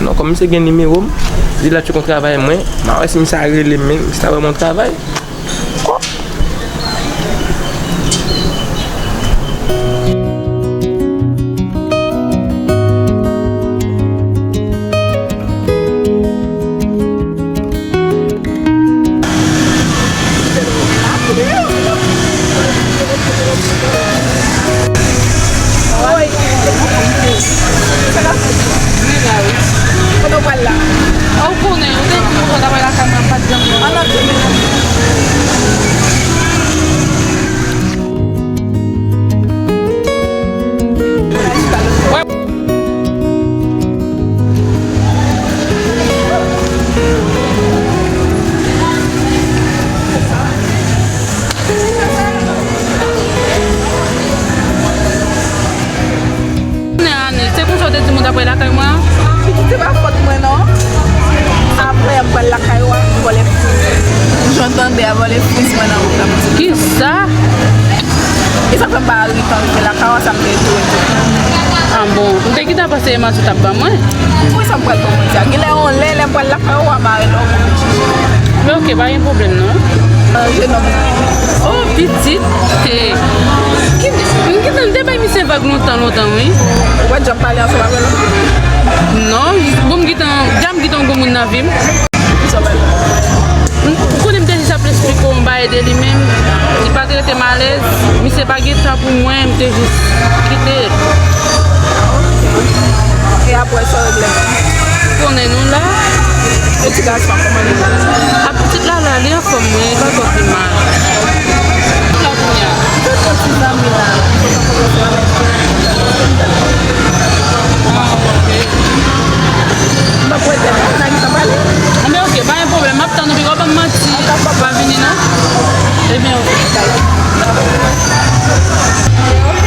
Non, kòm misye gen nimewo m, li la tcheke yon travay mwen, m a wè si misye a rele m, men misye ta ban mwen yon travay. Oh! Kote w pral la? Ou konnen, ou te di nou konn travay lakay mwen, pa t janm. Ann antre. Konnen ane, se konsa w te di m ou t ap pral lakay mwen an? Pitit, se pa fòt mwen non. Apre m pral lakay ou a, m vòlè friz. Jan w tande a, vòlè friz mwen nan wout la, pitit. Kisa? E sa fè m pa rive rive lakay ou a, sa m te tou tou. Ah bon, m te gentan panse e manti w t ap ban mwen. Poukisa m pral ban mwen sa? Genlè yon lè, lè m pral lakay ou a, m a rele w pou m jije. Men ok, pa gen pwoblèm non. Euh, jenòm. Oh, pitit. He. Ki, m gentan, m te bay misye vag lontan, lontan, wi. Ou pa t janm pale ansanm avè l? Non, bon, m gentan, deja m gentan yon gwo moun nan vi m. Ou konnen m te jis ap esplike w yon bagay de li menm. Li pa t rete m alèz. Misye pa gen tan pou mwen, m te jis kite l. E apre sa w regle? Konnen nou la. E ti gason an kòman li ye? A, pitit la la, li anfòm, wi, li pa twò pi mal. Tout la kounye a. Tout yon ti zanmi la. M ap wete nou, n a gentan pale. Anben, ok, pa gen pwoblèm, m ap tann ou, piga w ban m manti. Pa vini non. Ebyen, ok.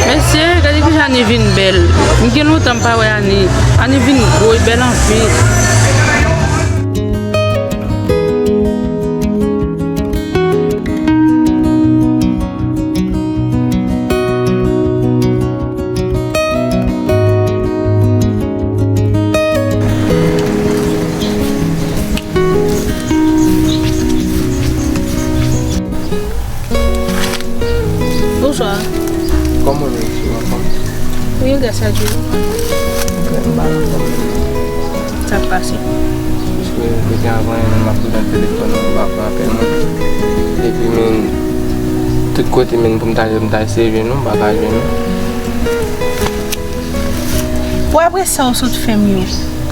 Mesye, gade kijan Ani vin bèl. M gen lontan m pa wè Ani. Ani vin gwo, li bèl anpil. Bonswa. Kòman w ye, anfòm? Wi, gras a Dye. M pa anfòm. Sa k pase? Paske depi avan yè, menm m ap ret nan telefòn nan, ou pa pran apèl mwen. Epi, men, tout kote, men, pou m ta jwenn, m ta eseye jwenn ou, m pa ka jwenn ou. Bon, apre sa ou sot fè m yo,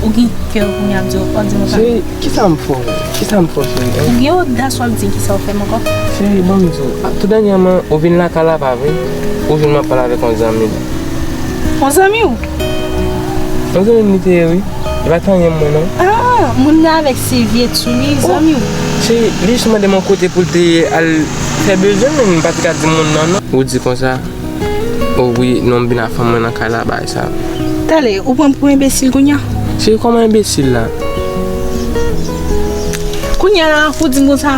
Ou gen kè pou m ap di w, w ap di m sa. Cheri, kisa m fè w? Kisa m fè w, cheri, en? Ou gen odas w ap di kisa w fè m ankò? Cheri, ban m di w. A, tou dènyèman, ou vin lakay la, pa vre? Ou vin m ap pale avèk yon zanmi. Yon zanmi w? Yon zanmi m li te ye, wi. Li pa t anyen mwen, non. Ah, moun nan avèk sevyèt sou li, zanmi w. Cheri, li jis mande m yon kote pou l te al fè bezwen l, men m pa t ka di moun nan, non. Ou di konsa? O wi, non, m vin ak fanm mwen nan kay la, bagay sa. Talè, ou pran m pou enbesil kounye a? Cheri, kòman enbesil la? Kounye a la, ou di m konsa,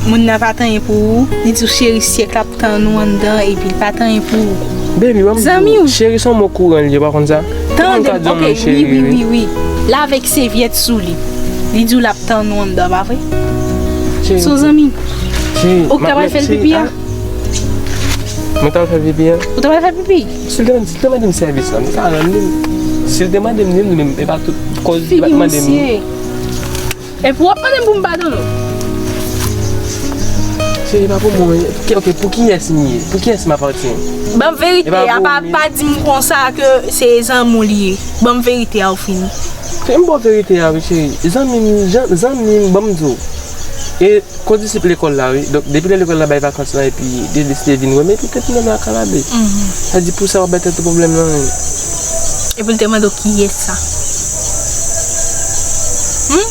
moun nan pa t anyen pou ou, li di w cheri syèk la ap tann ou anndan, epi l pa t anyen pou ou. Baby, ban m di w, cheri se yon mo kouran li ye, ou pa konn sa? Tande m, ok, wi, wi, wi, wi. L avèk sevyèt sou li. Li di w l ap tann ou anndan, pa vre? Cheri, se yon zanmi. Cheri, ou k ta pral fè l pipi a? Mwen ta pral fè pipi a? Ou ta pral fè pipi? Si l te mande, si l te mande m sèvis la, m ta rann li l. Si l te mande m li, m di l, men e pa tout koz li pa t mande m li. Epi w ap mande m pou m padone w? Cheri, e pa pou mwen. Ok, ok, pou kiyès m ye? Pou kiyès m apatyen? Ban m verite a, pa, pa di m konsa ke se zanmi w li ye. Ban m verite a, ou fini. Cheri, m ba w verite a, wi, cheri. Zanmi m, jan, zanmi m, ban m di w. E kondisip lekòl la, wi. Donk, depi lè lekòl la bay vakans la, epi li deside vin wè m, epi te tounen nan kalabe. Sa di pou sa w ap bay tèt ou pwoblèm nan, wi. Epi l te mande w kiyès sa? Hmm?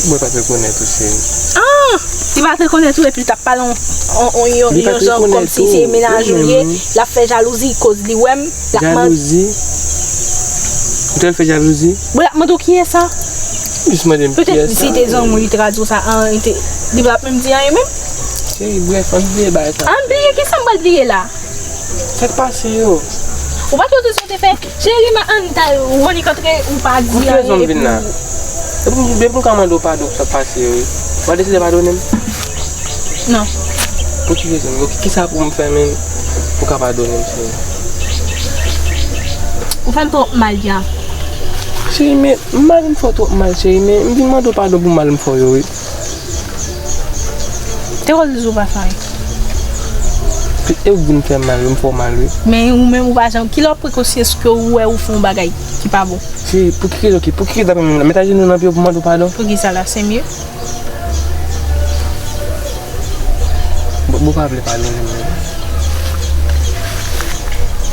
Mwen pa t rekonèt ou, cheri. Ah! Li pa t rekonèt ou, epi l t ap pale yon, yon, yon, yon, yon jan kòmsi se mennaj ou ye, l ap fè jalouzi, koz li wè m, l ap mande. Jalouzi? Ou t al fè jalouzi? Bon, l ap mande w kiyès sa? Jis mande m kiyès sa. Petèt si te zanmi w, li te ka di w sa, an, li te, li pa t ap menm di anyen menm. Cheri, brèf, ann bliye bagay sa. Ann bliye, kisa m pral bliye la? Sa k pase yo? Ou pa t wè tout sa w te fè? Cheri, m a ann ta Monik antre, ou pa di anyen. Pou ki rezon m vin la? Depi m, depi m ka mande w padon pou sa k pase yo, wi. W a deside padone m? Non. Pou ki rezon? Donk, kisa pou m fè menm pou w ka padone m, cheri? Ou fè m twòp mal, ya. Cheri, men m pa vin fè w twòp mal, cheri, men m vin mande w padon pou mal m fè w yo, wi. Te koz li sou pa fè anyen. E ou vin fè mal, m fè w mal, wi. Men ou menm ou pa janm, ki lè w pran konsyans ke ou wè ou fè yon bagay ki pa bon? Cheri, pou ki rezon ki, pou ki rezon menm la? Met ajenou nan pye w pou mande w padon. Pou ki sa la, se mye? Bon, bon, pa vle padone m, non.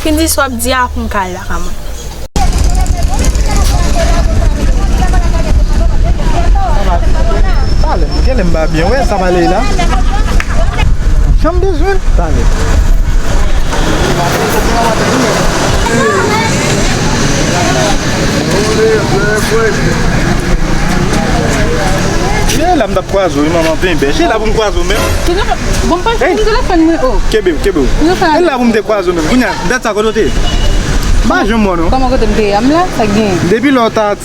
Fin di sa w ap di a pou m ka al lakay mwen. Pale m, genlè m pa byen wè sa pale la. Jan m bezwen pale. E la m t ap kwaze w, wi, manman penbè. Se la pou m kwaze w menm. Telefòn, bon, pa fè m telefòn mwen, oh. Kenbe w, kenbe w. Telefòn. E la pou m te kwaze w menm. Kounye a, dat sa kote w te ye? M pa janm wè w, non. Kòman kote m te ye a? M la, sa k genyen? Depi lè w ta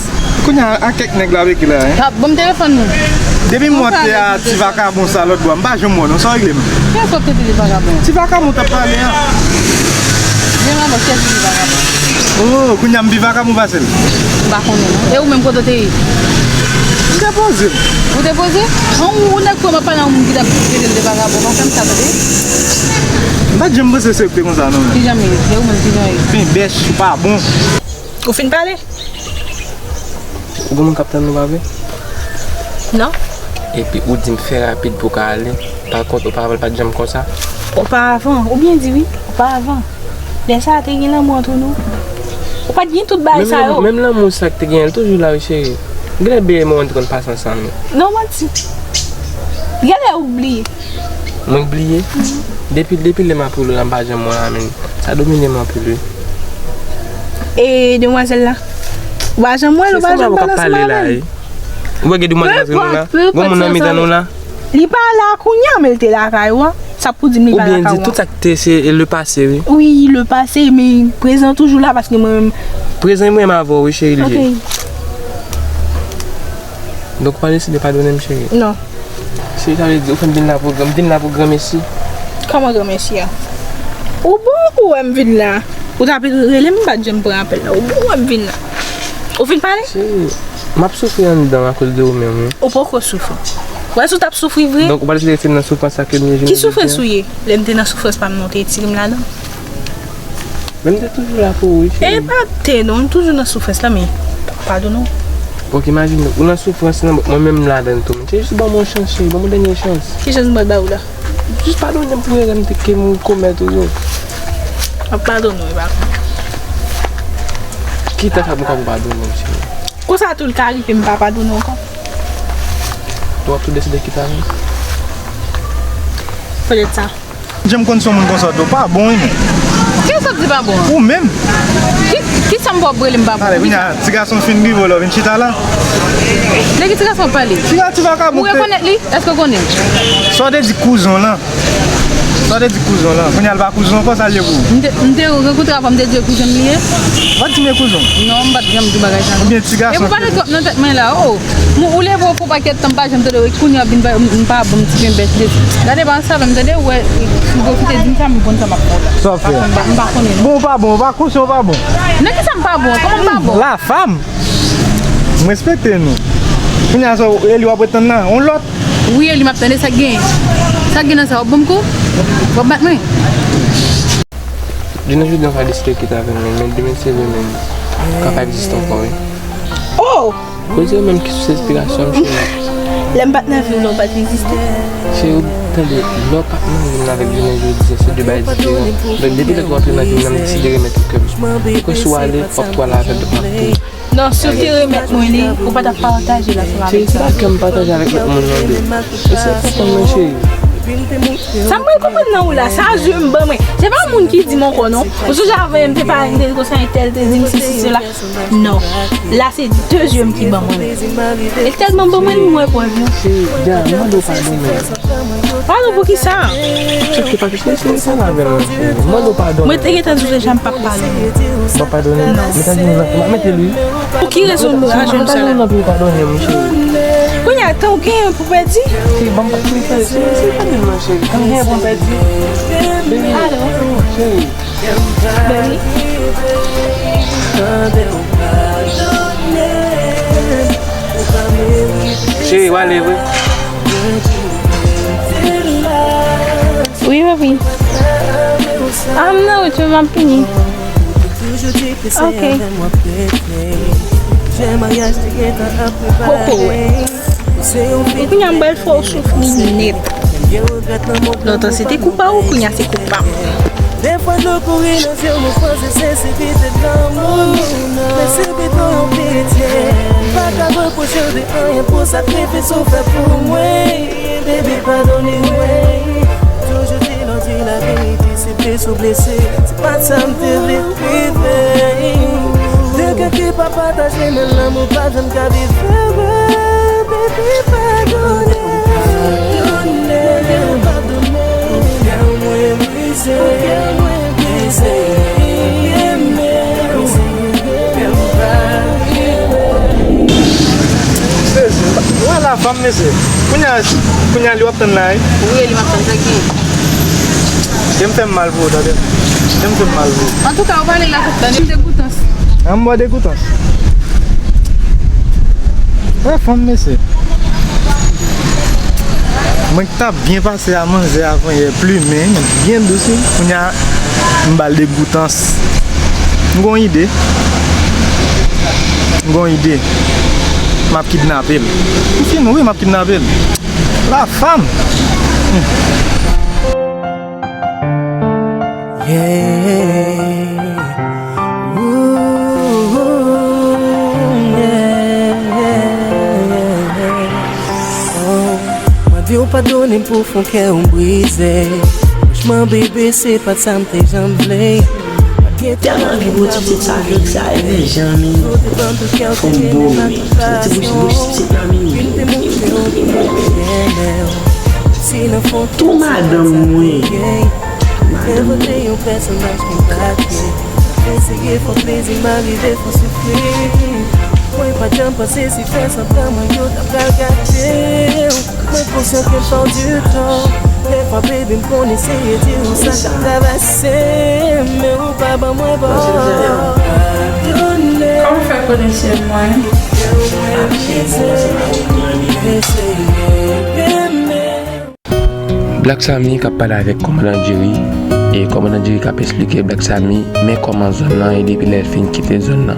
Kounye a, a kèk nèg la avèk li la, en. Ban m telefòn mwen. Depi m wè w te a ti vakabon sa lòt bò a, m pa janm wè w non, sa w regle m? Kiyès w ap tete li vakabon? Ti vakabon w t ap pale a. Jan m ap wè kiyès ki vakabon. Oh, kounye a m pi vakabon pase l. M pa konnen non. E ou menm kote w te ye? M te poze m. Ou te poze? An ou nèg kwè m ap pale a yon moun ki t ap tete l de vakabon, pa fè m sa tande. M pa t janm panse se ou ki te konsa non. Kijan m ye? E ou menm kijan w ye? Penbèch, ou pa bon. Ou fin pale? Ou gen moun k ap tann ou, pa vre? Non. Epi ou di m fè rapid pou w ka ale. Pa kont, oparavan l pa t janm konsa? Oparavan, ou byen di wi, oparavan. Lè sa a te gen lanmou ant nou. Ou pa t gen tout bagay sa yo. Menm lanmou sa k te genyen, l toujou la wi cheri. Genlè bebe mwen te konn pase ansanm wi. Non, manti. Genlè ou bliye. Mwen k bliye? Depi, depi lè m ap rele w la, m pa janm wè w la, men sa domine m anpil wi. E demwazèl la? Ou pa janm wè l, ou pa janm pale ansanm avè l? Ou wè gen demwazèl k ap antre nou la? Gon moun nan mitan nou la? Li pa la kounye a, men l te lakay ou an. Sa pou di m li pa lakay ou an? Oubyen di tout sa k te se le pase wi. Wi, le pase, men prezan toujou la paske mwen menm. Prezan mwen menm avè w wi cheri li ye. Ok. Donk ou pa deside padone m cheri? Non. Cheri, sa vle di ou fè m vin la pou, m vin la pou granmesi? Kòman granmesi a? Ou bon ou wè m vin la? Ou t ap rele m, m pa t janm pran apèl la. Ou bon ou wè m vin la? Ou fin pale? Cheri, m ap soufri anndan akoz de ou menm wi. Ou poko soufri. Ou wè si w t ap soufri vre? Donk ou pa deside retire m nan soufrans sa ke m ye jounen jodi a? Ki soufrans ou ye? Lè m te nan soufrans pa m non, ou te retire m ladan? Men m te toujou la pou ou wi cheri. E pa te non, m toujou nan soufrans la, men Padone w. Bon, imajine, ou nan soufrans lan, mwen menm m ladan l tou. Men se jis ban m yon chans, cheri, ban m yon dènye chans. Ki chans m pral ba ou la? Jis padone m pou erè m te, ke m komèt ou yo. M ap padone w, e pa konn. Ki tan sa pou m kapab padone w, cheri? Konsa tou l ka rive m pa padone w ankò. Donk w ap tou deside kite avè m? Petèt sa. Jan m konn se yon moun konsa tou, pa bon wi, men. Kisa w di pa bon an? Ou menm. Ki, kisa m pwòp rele m pa bon? Ale, kounye a, ti gason fin rive w la, w vin chita la. De ki ti gason w ap pale? Ti, ti vakabon. Ou rekonèt li? Èske w konnen l? Sa w te di kouzon lan? Sa w te di kouzon lan? Kounye a l pa kouzon ankò, sa l ye pou ou? M te, m te rankontre avè w, m te di w kouzon m li ye? Ou pa t di m e kouzon? Non, m pa t janm di w bagay sa non. Oubyen ti gason. Epi w pale twòp nan tèt mwen la, o. Mwen, ou leve w fè yon pakèt tan, m pa janm tande w, e kounye a w vin ba, m pa ban m ti penbèch de. Gade pa sa, m tande, ou wè, m pwofite di m sa, m konn sa m ap fè w la. Sa w fè? M pa konn, m pa konnen non. Bon, ou pa bon, ou pa konnen, ou pa bon. Nan kisa m pa bon? Kòman m pa bon? La femme! M respekte nou. Kounye a sa, Eli w ap ret tann la, yon lòt. Wi, Eli, m ap tande, sa k genyen? Sa k gen nan sa, w ap ban m kou? W ap bat mwen? Jounen jodi a, w ka deside kite avè m, men demen se demen, m ka pa egziste ankò, wi. Oh! Koze yo menm ki sous enspirasyon m, cheri. Lè m pa t nan vi w la, w pa t egziste. Cheri, tande, lè w pa t nan vi m nan avèk jounen jodi a, se de bagay diferan. Donk, depi lè ke w antre nan vi m nan, m deside remèt ou kè m. Ou kwè si w ale, w ap tou ale avè m, donk m ap tou. Non, si w te remèt mwen li, ou pa t ap pataje l ansanm avèk sa. Cheri, se pa kè m pataje avèk lòt moun nan, bebe. E se pa konn mwen, cheri. Sa m pral konprann nan ou la, sa zye m ban mwen. Se pa moun ki di m ankò non. Ou sonje avè m te pale, m te di konsa entèl te di m sesi sela. Non. La se de zye m ki ban mwen. E tèlman ban mwen, m wè prèv yo. Cheri, Diana, m mande w padon, men. Padon pou kisa? Cheri, pa kite, cheri, pa pale avè m non, cheri. M mande w padon. Mwen te gentan di w deja m p ap padone. M p ap padone? Non. Mete li nan, m ap mete li. Pou ki rezon ou raje m sa la? Padone m, cheri. Kounye a, tan w genyen pou pèdi? Cheri, ban m pa, cheri, cheri, cheri, padone m non, cheri. Tan m genyen pou m pèdi? Baby. Alo. Cheri. Baby. Cheri, w ale vre. Wi, baby. Ah, m nan wout, m ap vini. Ok. Koko, wi. Kounye a m pral fè w soufri nèt. Lontan se te kou pa ou, kounye a se kou pa m. Dèfwa dlo kouri nan zye m, ou panse se sipite lanmou. Men sipite yon pitye. M pa ka repwoche w de anyen pou sakrifis ou fè pou mwen. Baby, padone mwen. Toujou di lè w di laverite, se blese w blese. Se pa t sa m te vle rive. De kè ki pa pataje, men lanmou pa janm ka viv vre. Baby, padone. Padone. Padone. Kè mwen brize. Kè mwen brize. Renmen. Kè m pa renmen. Sezi, mwen la fanm mesye. Kounye a, kounye a li w ap tann la, wi. Wi, li m ap tann, sa gen. Jan m fè m mal pou ou, tande. Jan m fè m mal pou ou. Antouka, ou pale la, tande degoutans. An m bò degoutans. Wè fanm mesye. Mwen k t ap byen pase a manzè avan yè, plimen, byen dous wi. Kounye a, m ba l degoutans. M gon ide. M gon ide. M ap kidnape l. M fin wi, m ap kidnape l. La femme. Yeah. Ooh, yeah, yeah, yeah. Oh, mwen di w padone m pou fon kè w brize. Franchman, bebe, se pa t sa m te janm vle. Tèlman anvi bouti pitit sa, vin sa, e men janmi. Fò m bo, men. Ti bouch, bouch, se pa mini. Tou madanm mwen. Tou madanm mwen. Eseye fè plezi m, arive fè w soufri. Mwen pa t janm panse si fè semblan mwen yo ta pral gate w. Mwen konsyan ke m fè w di tò. Dèfwa, baby, m konn eseye di w sa k ap travèse, men ou pa ban mwen bò. Padone. Kòman w fè konnen se mwen? Kè w mwen brize. Eseye renmen. Black Samy k ap pale avèk kòmandan Jerry, e kòmandan Jerry k ap esplike Black Samy men kòman zòn nan ye depi lè l fin kite zòn nan.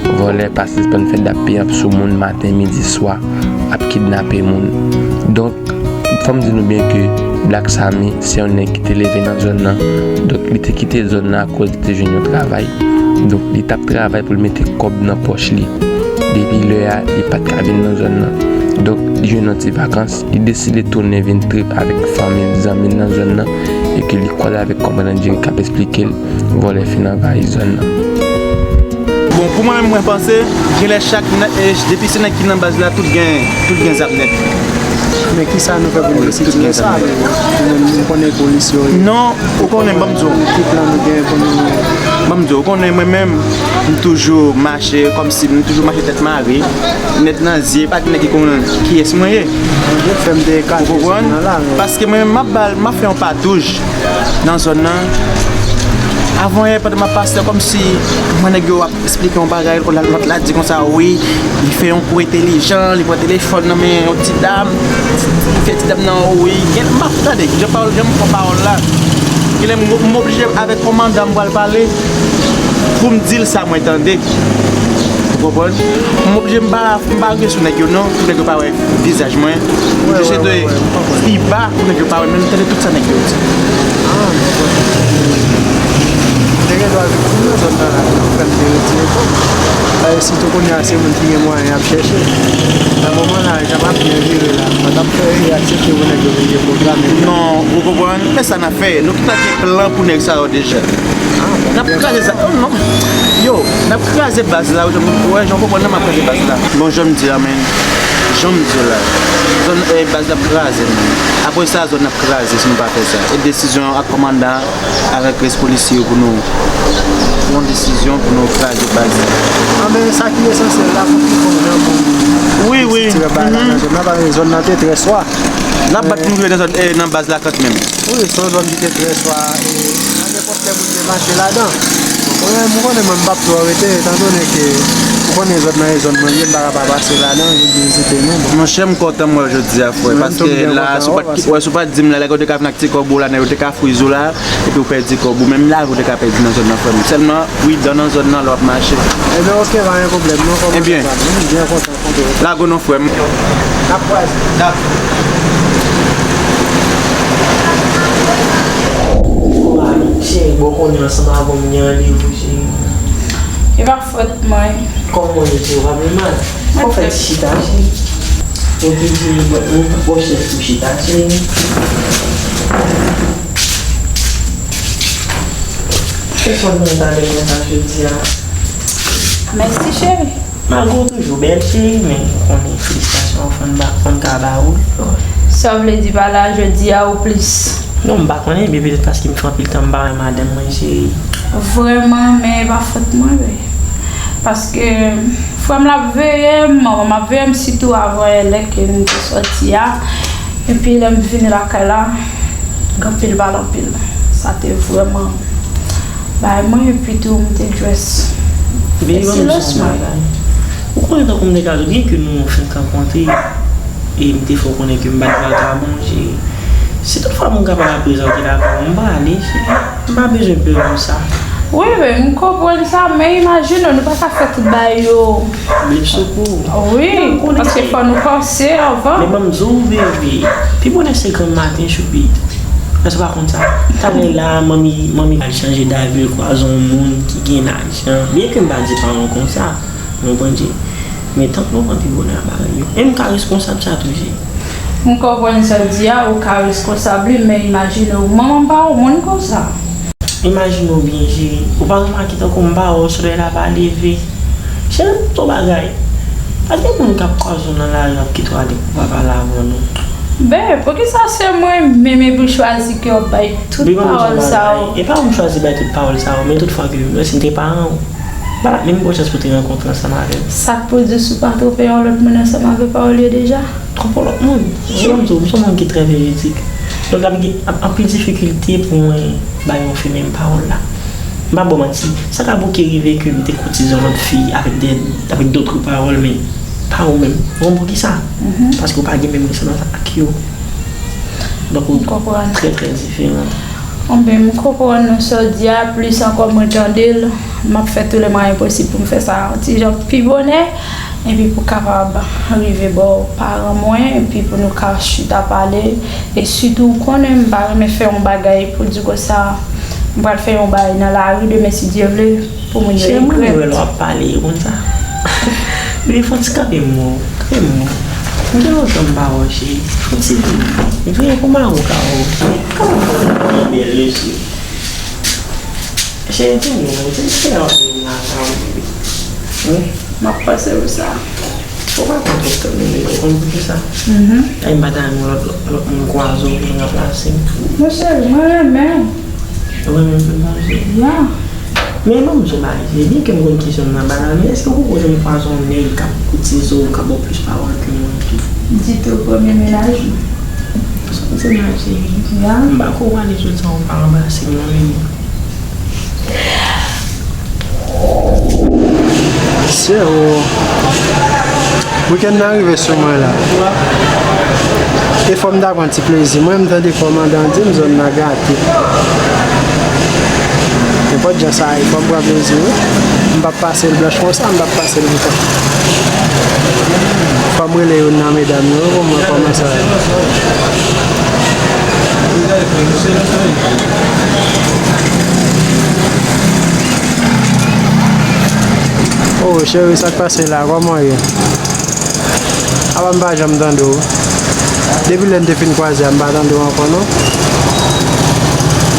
Ou Vòlè pa sispann fè dap peyap sou moun maten, midi, swa, ap kidnape moun. Donk, fò m di nou byen ke Black Samy se yon nèg ki te leve nan zòn nan. Donk, li te kite zòn nan akoz li te jwenn yon travay. Donk, li t ap travay pou l mete kòb nan pòch li. Depi lè a, li pa t ka vin nan zòn nan. Donk, li jwenn yon ti vakans, li deside tounen vin trip avèk fanmi l, zanmi l nan zòn nan, e ke li kwaze avèk kòmandan Jerry k ap esplike l vòlè fin anvayi zòn nan. Bon, pou mwen menm, mwen panse, genlè chak nèg, e, depi se nèg ki nan baz la, tout gen, tout gen zam nèt. Men kisa nou fè pou nou retire sa? Nou konnen polis yo ye. Non, ou konnen, ban m di w. Ki plan nou gen pou nou? Ban m di w, ou konnen mwen menm, m toujou mache kòmsi, m toujou mache tèt mare, nèt nan zye, pa gen nèg ki konn kiyès mwen ye. Ou konprann? Paske mwen menm, m ap ba l, m ap fè yon pa touj nan zòn nan. Avanyè, pandan m ap pase, kòmsi m wè nèg yo ap esplike yon bagay, lòt la di konsa, wi, li fè yon kou entèlijan, li pran telefòn nan men yon ti dam, li fè ti dam nan, wi, gen, m ap tande, jan pawòl, jan m pran pawòl la. Genlè m, m oblije avèk kòmandan m pral pale pou m di l sa mwen tande. Ou konprann? M oblije m pa, m pa rive sou nèg yo non, pou nèg yo pa wè vizaj mwen. M jis ede pi ba pou nèg yo pa wè, men m tande tout sa nèg yo di. Te gen dwa viktim nan zòn nan la, fè m te retire kò m. Paske sitou kounye a se moun ki gen mwayen y ap chèche. Nan moman la, jan m ap byen jere la, mwen t ap fè e aksepte pou nèg yo vin deprograme m. Non, ou konprann? E sa n ap fè. Nou gentan gen plan pou nèg sa yo deja. N ap kraze sa. Oh non. Yo, n ap kraze baz la. Ou wè jan w konprann nan m ap kraze baz la. Bon, jan m di a, men. Jan m di w la. Zòn, eh, baz la ap kraze, men. Apre sa, zòn nan ap kraze si nou pa fè sa. E desizyon ak kòmandan avèk rès polisye yo pou nou pran desizyon pou nou kraze baz la. Anben, sa ki esansyèl la, pou ki fon nan pou nou retire baz la nan zòn nan, paske zòn nan te trè swa. N ap bat pou nou rive nan zòn, eh, nan baz la kanmenm. Wi, se yon zòn ki te trè swa, e a nenpòt lè moun te mache ladan. Mwen, mwen konnen mwen m p ap twò rete, etandone ke ou konnen zòn nan e zòn mwen ye, m pa ka pa pase ladan, vin vizite nou. Monchè, m kontan m wè w jodi a, frè, paske la, si w pa t, wè, si w pa t di m la, lè w te ka vin ak ti kòb ou la, nèg yo te ka frize w la, epi w pèdi kòb ou, menm lavi w te ka pèdi nan zòn nan, frè m. Sèlman, pridan nan zòn nan lè w ap mache. Ebyen, oke, pa gen pwoblèm, non, kòman sa va? Mwen byen kontan. Lago non frè m. N ap kwaze. Dakò. Cheri, bon konnen ansanm avè w m gen randevou, cheri. E pa fòt mwen. Kòman w ye, cheri? Ou pa pi mal? Fò w fè ti chita, cheri. Oke, cheri, bon, bon chèz pou chita, cheri. Kèlswa nou ta lè konsa jodi a? Mèsi, cheri. Malgre w toujou bèl, cheri, men ou konnen felisitasyon an fò n ba, fò n ka ba ou l. Sa w vle di pa la jodi a ou plis? Non, m pa konnen, ebyen petèt paske m fè anpil tan m pa wè madanm mwen, cheri. Vrèman, men e pa fòt mwen vre. Paske frè m l ap veye m, manman m ap veye m, sitou avan yè lè ke m te sòti a. Epi lè m vini lakay la, gen anpil pale anpil. Sa te vrèman bay mwen, epi tou m te dress. Veye ban m di w yon bagay. Ou konnen tankou m te ka di w, byenke nou fenk rankontre, e m te fè w konnen ke m pa t vakabon, cheri. Si toutfwa moun kapab aprezante lakay ou, m prale, cheri. M pa bezwen pè pou sa. Wi, men m konprann sa, men imajine w, nou pa ka fè tout bagay yo. Bliye sou kou. Wi, paske fò nou panse anvan. Men ban m di w, bebe, pi bonè se granm maten, choupit. Èske w pa konn sa? Talè la, manmi, manmi al chanje davi, l kwaze yon moun ki gen lajan. Byenke m pa di paran w konsa, ou konprann, cheri. Men tank nou pran pi bonè a bagay yo. E m ka reskonsab sa tou, cheri. M konprann sa w di a, ou ka reskonsab li, men imajine w, manman m pa yon moun konsa. Imajine w byen, cheri. Ou pa remake tankou m pa wè w, solèy la pa leve. Cheri, m di w bagay. Pa gen moun k ap kwaze w nan lari ap kite w ale pou pa pale avè w, non. Ben, poukisa se mwen menm epi w chwazi ke w ap bay tout pawòl sa yo? E pa ou m chwazi bay tout pawòl sa yo, men toutfwa ke mwen si m te paran w, m pa t ap menm ba w chans pou w te rankontre ansanm avè m. Sa k pou di si w pa twonpe yon lòt moun ansanm avè pawòl yo deja? Twonpe yon lòt moun? Cheri, m di w, m se yon moun ki trè veridik. Donk, l ap gen anpil difikilte pou mwen bay yon fi menm pawòl la. M p ap ba w manti, sa ka bouke rive ke m te koutize yon lòt fi avèk de, avèk dòt pawòl, men pa ou menm. Ou konn poukisa? Paske ou pa gen menm resanans ak yo. Donk, ou trè, trè diferan. Enben, m konprann sa w di a, plis ankò mwen tande l. M ap fè tout lè mwayen posib pou m fè sa yon ti jan pi bonè, epi pou kapab rive bò paran mwen, epi pou nou ka chita pale. E sitou, ou konnen m pa renmen fè yon bagay pou di konsa, m pral fè yon bagay nan lari demen, si Dye vle, pou moun yo regrèt. Cheri, mwen wè lè w ap pale, ou konn sa. Men fò ti kanpe m wè w, kanpe m wè w. M gen lontan m pa wè w, cheri. Fò ti vini. Vini pou m a ou ka wè w. Kòman w fè bèl mesye? Cheri, di m non, di m kilè w ap vin lakay ou, bebe. Wi, m ap panse ou sa. Ou pa konn tout tan nou menm, ou konn poukisa? Mhm. Ay, m pa ta renmen lòt, lòt moun kwaze w pou l ranplase m. Non, cheri, mwen renmen w. Ou renmen m pou m manje? Ya. Men ban m di w bagay, cheri, byenke m konn kesyon m nan banal, men èske ou poko janm kwaze yon nèg k ap koutize w, k ap ba w plis pawòl ke mwen tou? Ditou, premye mennaj ou. Sa w di m la, cheri? Ya. M pa kwè w prale jodi a, ou pa ranplase m non, bebe. Sè o. Wikenn nan rive sou mwen la. E fò m ta pran ti plezi. Mwen, m tande kòmandan di m zòn nan gate. Nenpòt jan sa ye, fò m pran plezi wi. M p ap pase l blanch konsa, m p ap pase l bouton. Fò m rele youn nan medam yo pou m wè kòman sa ye. Oh, cheri, sa k pase la? Kòman w ye? Apa m pa janm tande w? Depi lè n te fin kwaze a, m pa tande w ankò, non.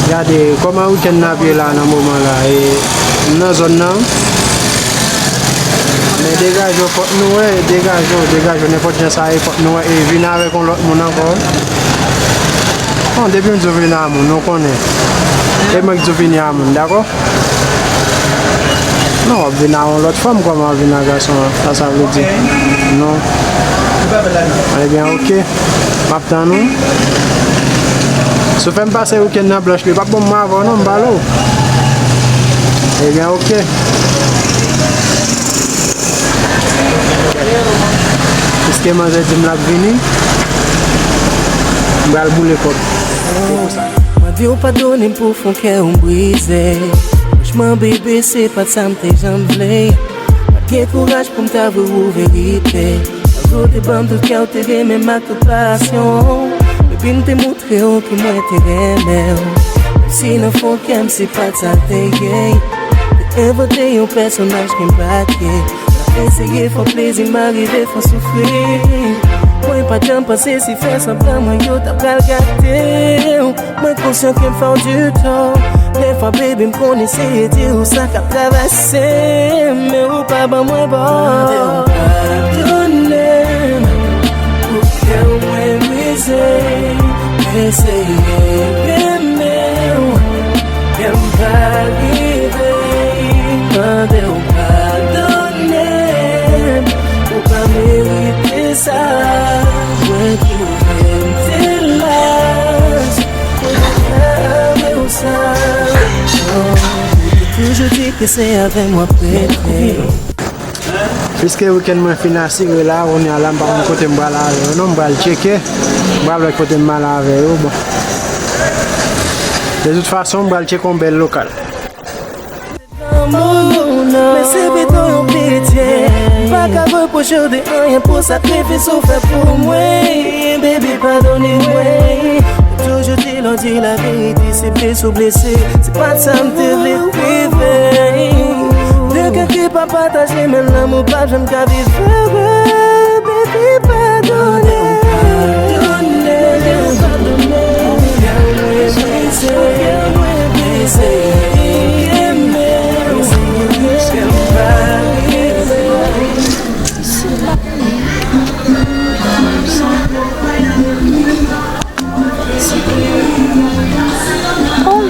Gade, kòman wikenn nan ap ye la nan moman la? E, m nan zòn nan. Men degaje w, fòk nou wè, degaje w, degaje w, nenpòt jan sa ye, fòk nou wè, e vin avèk yon lòt moun ankò. Bon, depi m di w vin a moun, nou konnen. E mwen k di w vini a moun, dakò? Non, w ap vin a yon lòt fanm, kòman w ap vin a gason an? Sa sa vle di? Non. Ebyen, oke. M ap tann ou. Si w fè m pase wikenn nan blanch, li p ap bon pou mwen avè w, non, m pale w. Ebyen, oke. Piske manzè di m l ap vini, m pral boule kòb. Se pou sa. Mwen di w padone m pou fon kè w brize. Franchman, bebe, se pa t sa m te janm vle. Pa t gen kouraj pou m t avwe w verite. Malgre w te ban m tout kè w te gen, menm ak tout pasyon. Epi m te montre w ke mwen te renmen w. Menm si nan fon kè m se pa t sa l te ye. Te envante yon pèsonaj ki m pa t ye. Eseye fè w plezi, m arive fè w soufri. Mwen pa t janm panse si fè sanblan mwen yo ta pral gate w. Mwen konsyan ke m fè w di tò. Dèfwa, baby, m konn eseye di w sa k ap travèse m, men ou pa ban mwen bò. Mande w padone m pou kè w mwen brize. M eseye renmen w, men m pa rive. Mande w padone m, ou pa merite sa. Mwen twouve m te laj pou m ta avè w sa. Ou te toujou di ke se avè m w ap rete. Piske wikenn mwen fin asire la, kounye a la, m pa konn kote m pral avè yo non, m pral tcheke, m pral wè kote m al avè yo, bon. De tout fason, m pral tcheke yon bèl lokal. Lanmou, non. Men se pito yon pitye. M pa ka repwoche w de anyen pou sakrifis ou fè pou mwen. Baby, padone mwen. Ou toujou di lè w di laverite, se blese w blese. Se pa t sa m te vle rive. De kè ki pa pataje, men lanmou p ap janm ka viv vre. Baby, padone. Padone, padone. Kè mwen brize, kè mwen brize. Oh,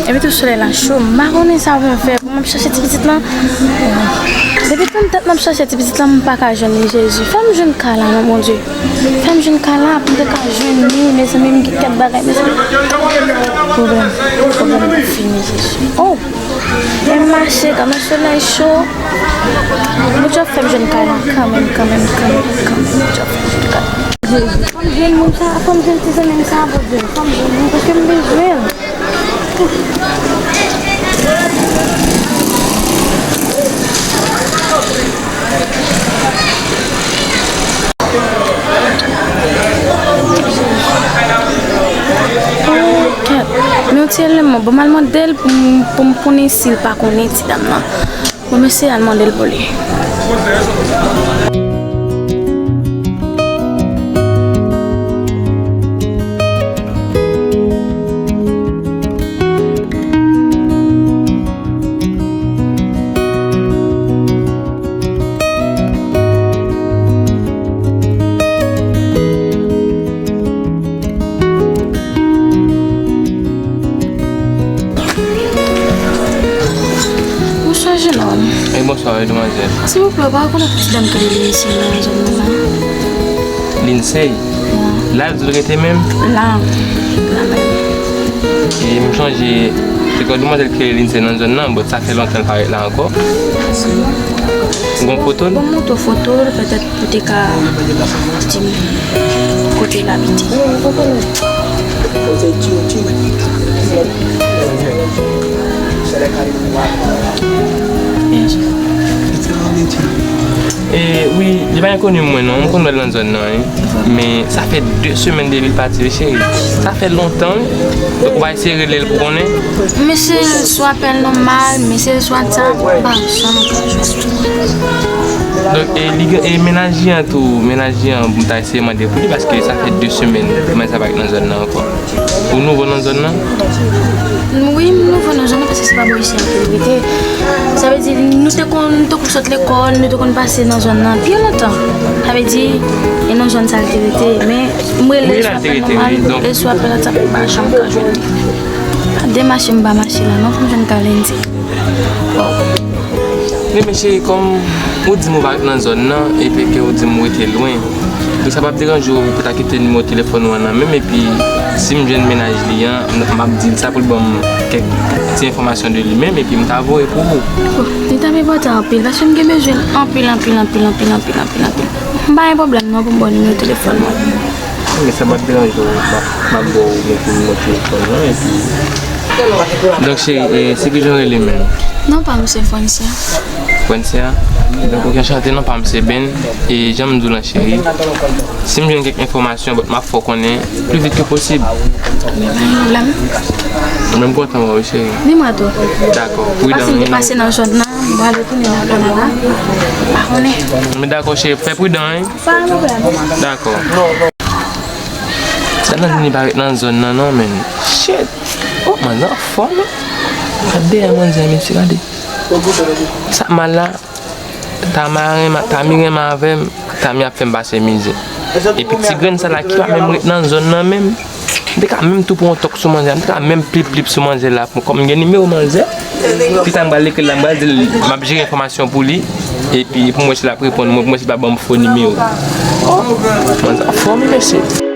epi tou solèy la cho, m pa konnen sa pou m fè, pou m ap chache ti pitit lan. Depi pou m tèt m ap chache ti pitit lan, m pa ka jwenn li, Jezi. Fè m jwenn kay la, non, Bondye. Fè m jwenn kay la, pou m te ka jwenn li, mezanmi, m gen kèk bagay, mezanmi. Pwoblèm, pwoblèm nan fini, Jezi. Oh! Lè m mache, kanmenm solèy cho. Bondye ap fè m jwenn kay la kanmenm, kanmenm, kanmenm, kanmenm. Bondye ap fè m jwenn kay la. Jezi, fò m jwenn moun sa, fò m jwenn ti zanmi m sa, Bondye. Fò m jwenn moun, paske m bezwen l. Bondye, Sèlman, bon, m al mande l pou m, pou m konnen si l pa konnen ti dam nan. Bon, mesye, al mande l pou li. Bonswa, jenòm. E bonswa, wi, demwazèl. Silvouplè, ou pa rekonèt ti dam ki rele Lindsay nan zòn nan la? Lindsay? Ya. La l di l rete menm? La, la menm. E m sonje, se kon demwazèl ki rele Lindsay nan zòn nan, but sa fè lontan l pa ret la ankò. Ou gon foto l? Bon, m montre w foto l, petèt ou te ka di m kote l abite. E, wi, li pa enkoni mwen non, m konn wè l nan zòn nan, wi. Men sa fè de semèn depi l pati, wi, cheri. Sa fè lontan, wi. Donk, ou va eseye rele l pou konnen. M eseye l sou apèl nòmal, m eseye l sou WhatsApp, m pa janm ka jwenn li. Donk, e, li gen, e, mennaj li an tou, mennaj li an, m ta eseye mande pou li, paske sa fè de semèn, kòman sa pa ret nan zòn nan ankò. Ou nouvo nan zòn nan? Wi, m nouvo nan zòn nan, paske se pa bò isi an ke m rete. Sa vle di, nou te konn, nou te konn sot lekòl, nou te konn pase nan zòn nan byen lontan. Sa vle di, e nan zòn sa l te rete, men m rele l sou apèl nòmal, e sou apèl WhatsApp, m pa janm ka jwenn li. Pa demache m pa mache la non, pou m jwenn ka Lindsay. Wi, men cheri, kòm ou di m ou pa ret nan zòn nan, epi ke ou di m ou rete lwen, donk sa p ap deranje w pou ta kite nimewo telefòn ou an nan men m, epi si m jwenn mennaj li an, m, m ap di l sa pou l ban m kèk ti enfòmasyon de li menm, epi m ta voye pou ou. Bon, li t ap enpòtan anpil, paske m gen bezwen l anpil, anpil, anpil. M pa gen pwoblèm non pou m ba w nimewo telefòn mwen. Men sa p ap deranje w, m ap, m ap ba w men pou nimewo telefòn nan, epi. Donk, cheri, e, se kijan w rele menm? Non pa m se Francia. Francia? Donk, ok, anchante, non pa m se Ben. E jan m di w lan, cheri, si m jwenn kèk enfòmasyon, but m ap fè w konnen pli vit ke posib. Men pa gen pwoblèm. Mwen, m kontan wè w, cheri. Ni mwen tou. Dakò. Paske m te pase nan zòn nan, m pral retounen nan zòn nan la. M pa konnen. Men dakò, cheri, fè pridan, wi. Pa gen pwoblèm. Dakò. Sa nan vini pa ret nan zòn nan non, men. Shit. Oh, manzè anfòm, wi. Gade dèyè manzè, mesye, gade. Sa mal la, Tami renmen, Tami renmen avè m, Tami ap fè m pase mizè. Epi ti grenn sa la ki pa menm ret nan zòn nan menm. M te ka menm tou pran yon tòk sou manzè a, m te ka menm plip plip sou manzè la. Kòm m gen nimewo manzè, pita m pral ekri l la, m pral di l m ap jere enfòmasyon pou li. Epi pou m wè si l ap reponn mwen, pou m wè si l pa ban m fo nimewo. Oh, manzè anfòm, mesye.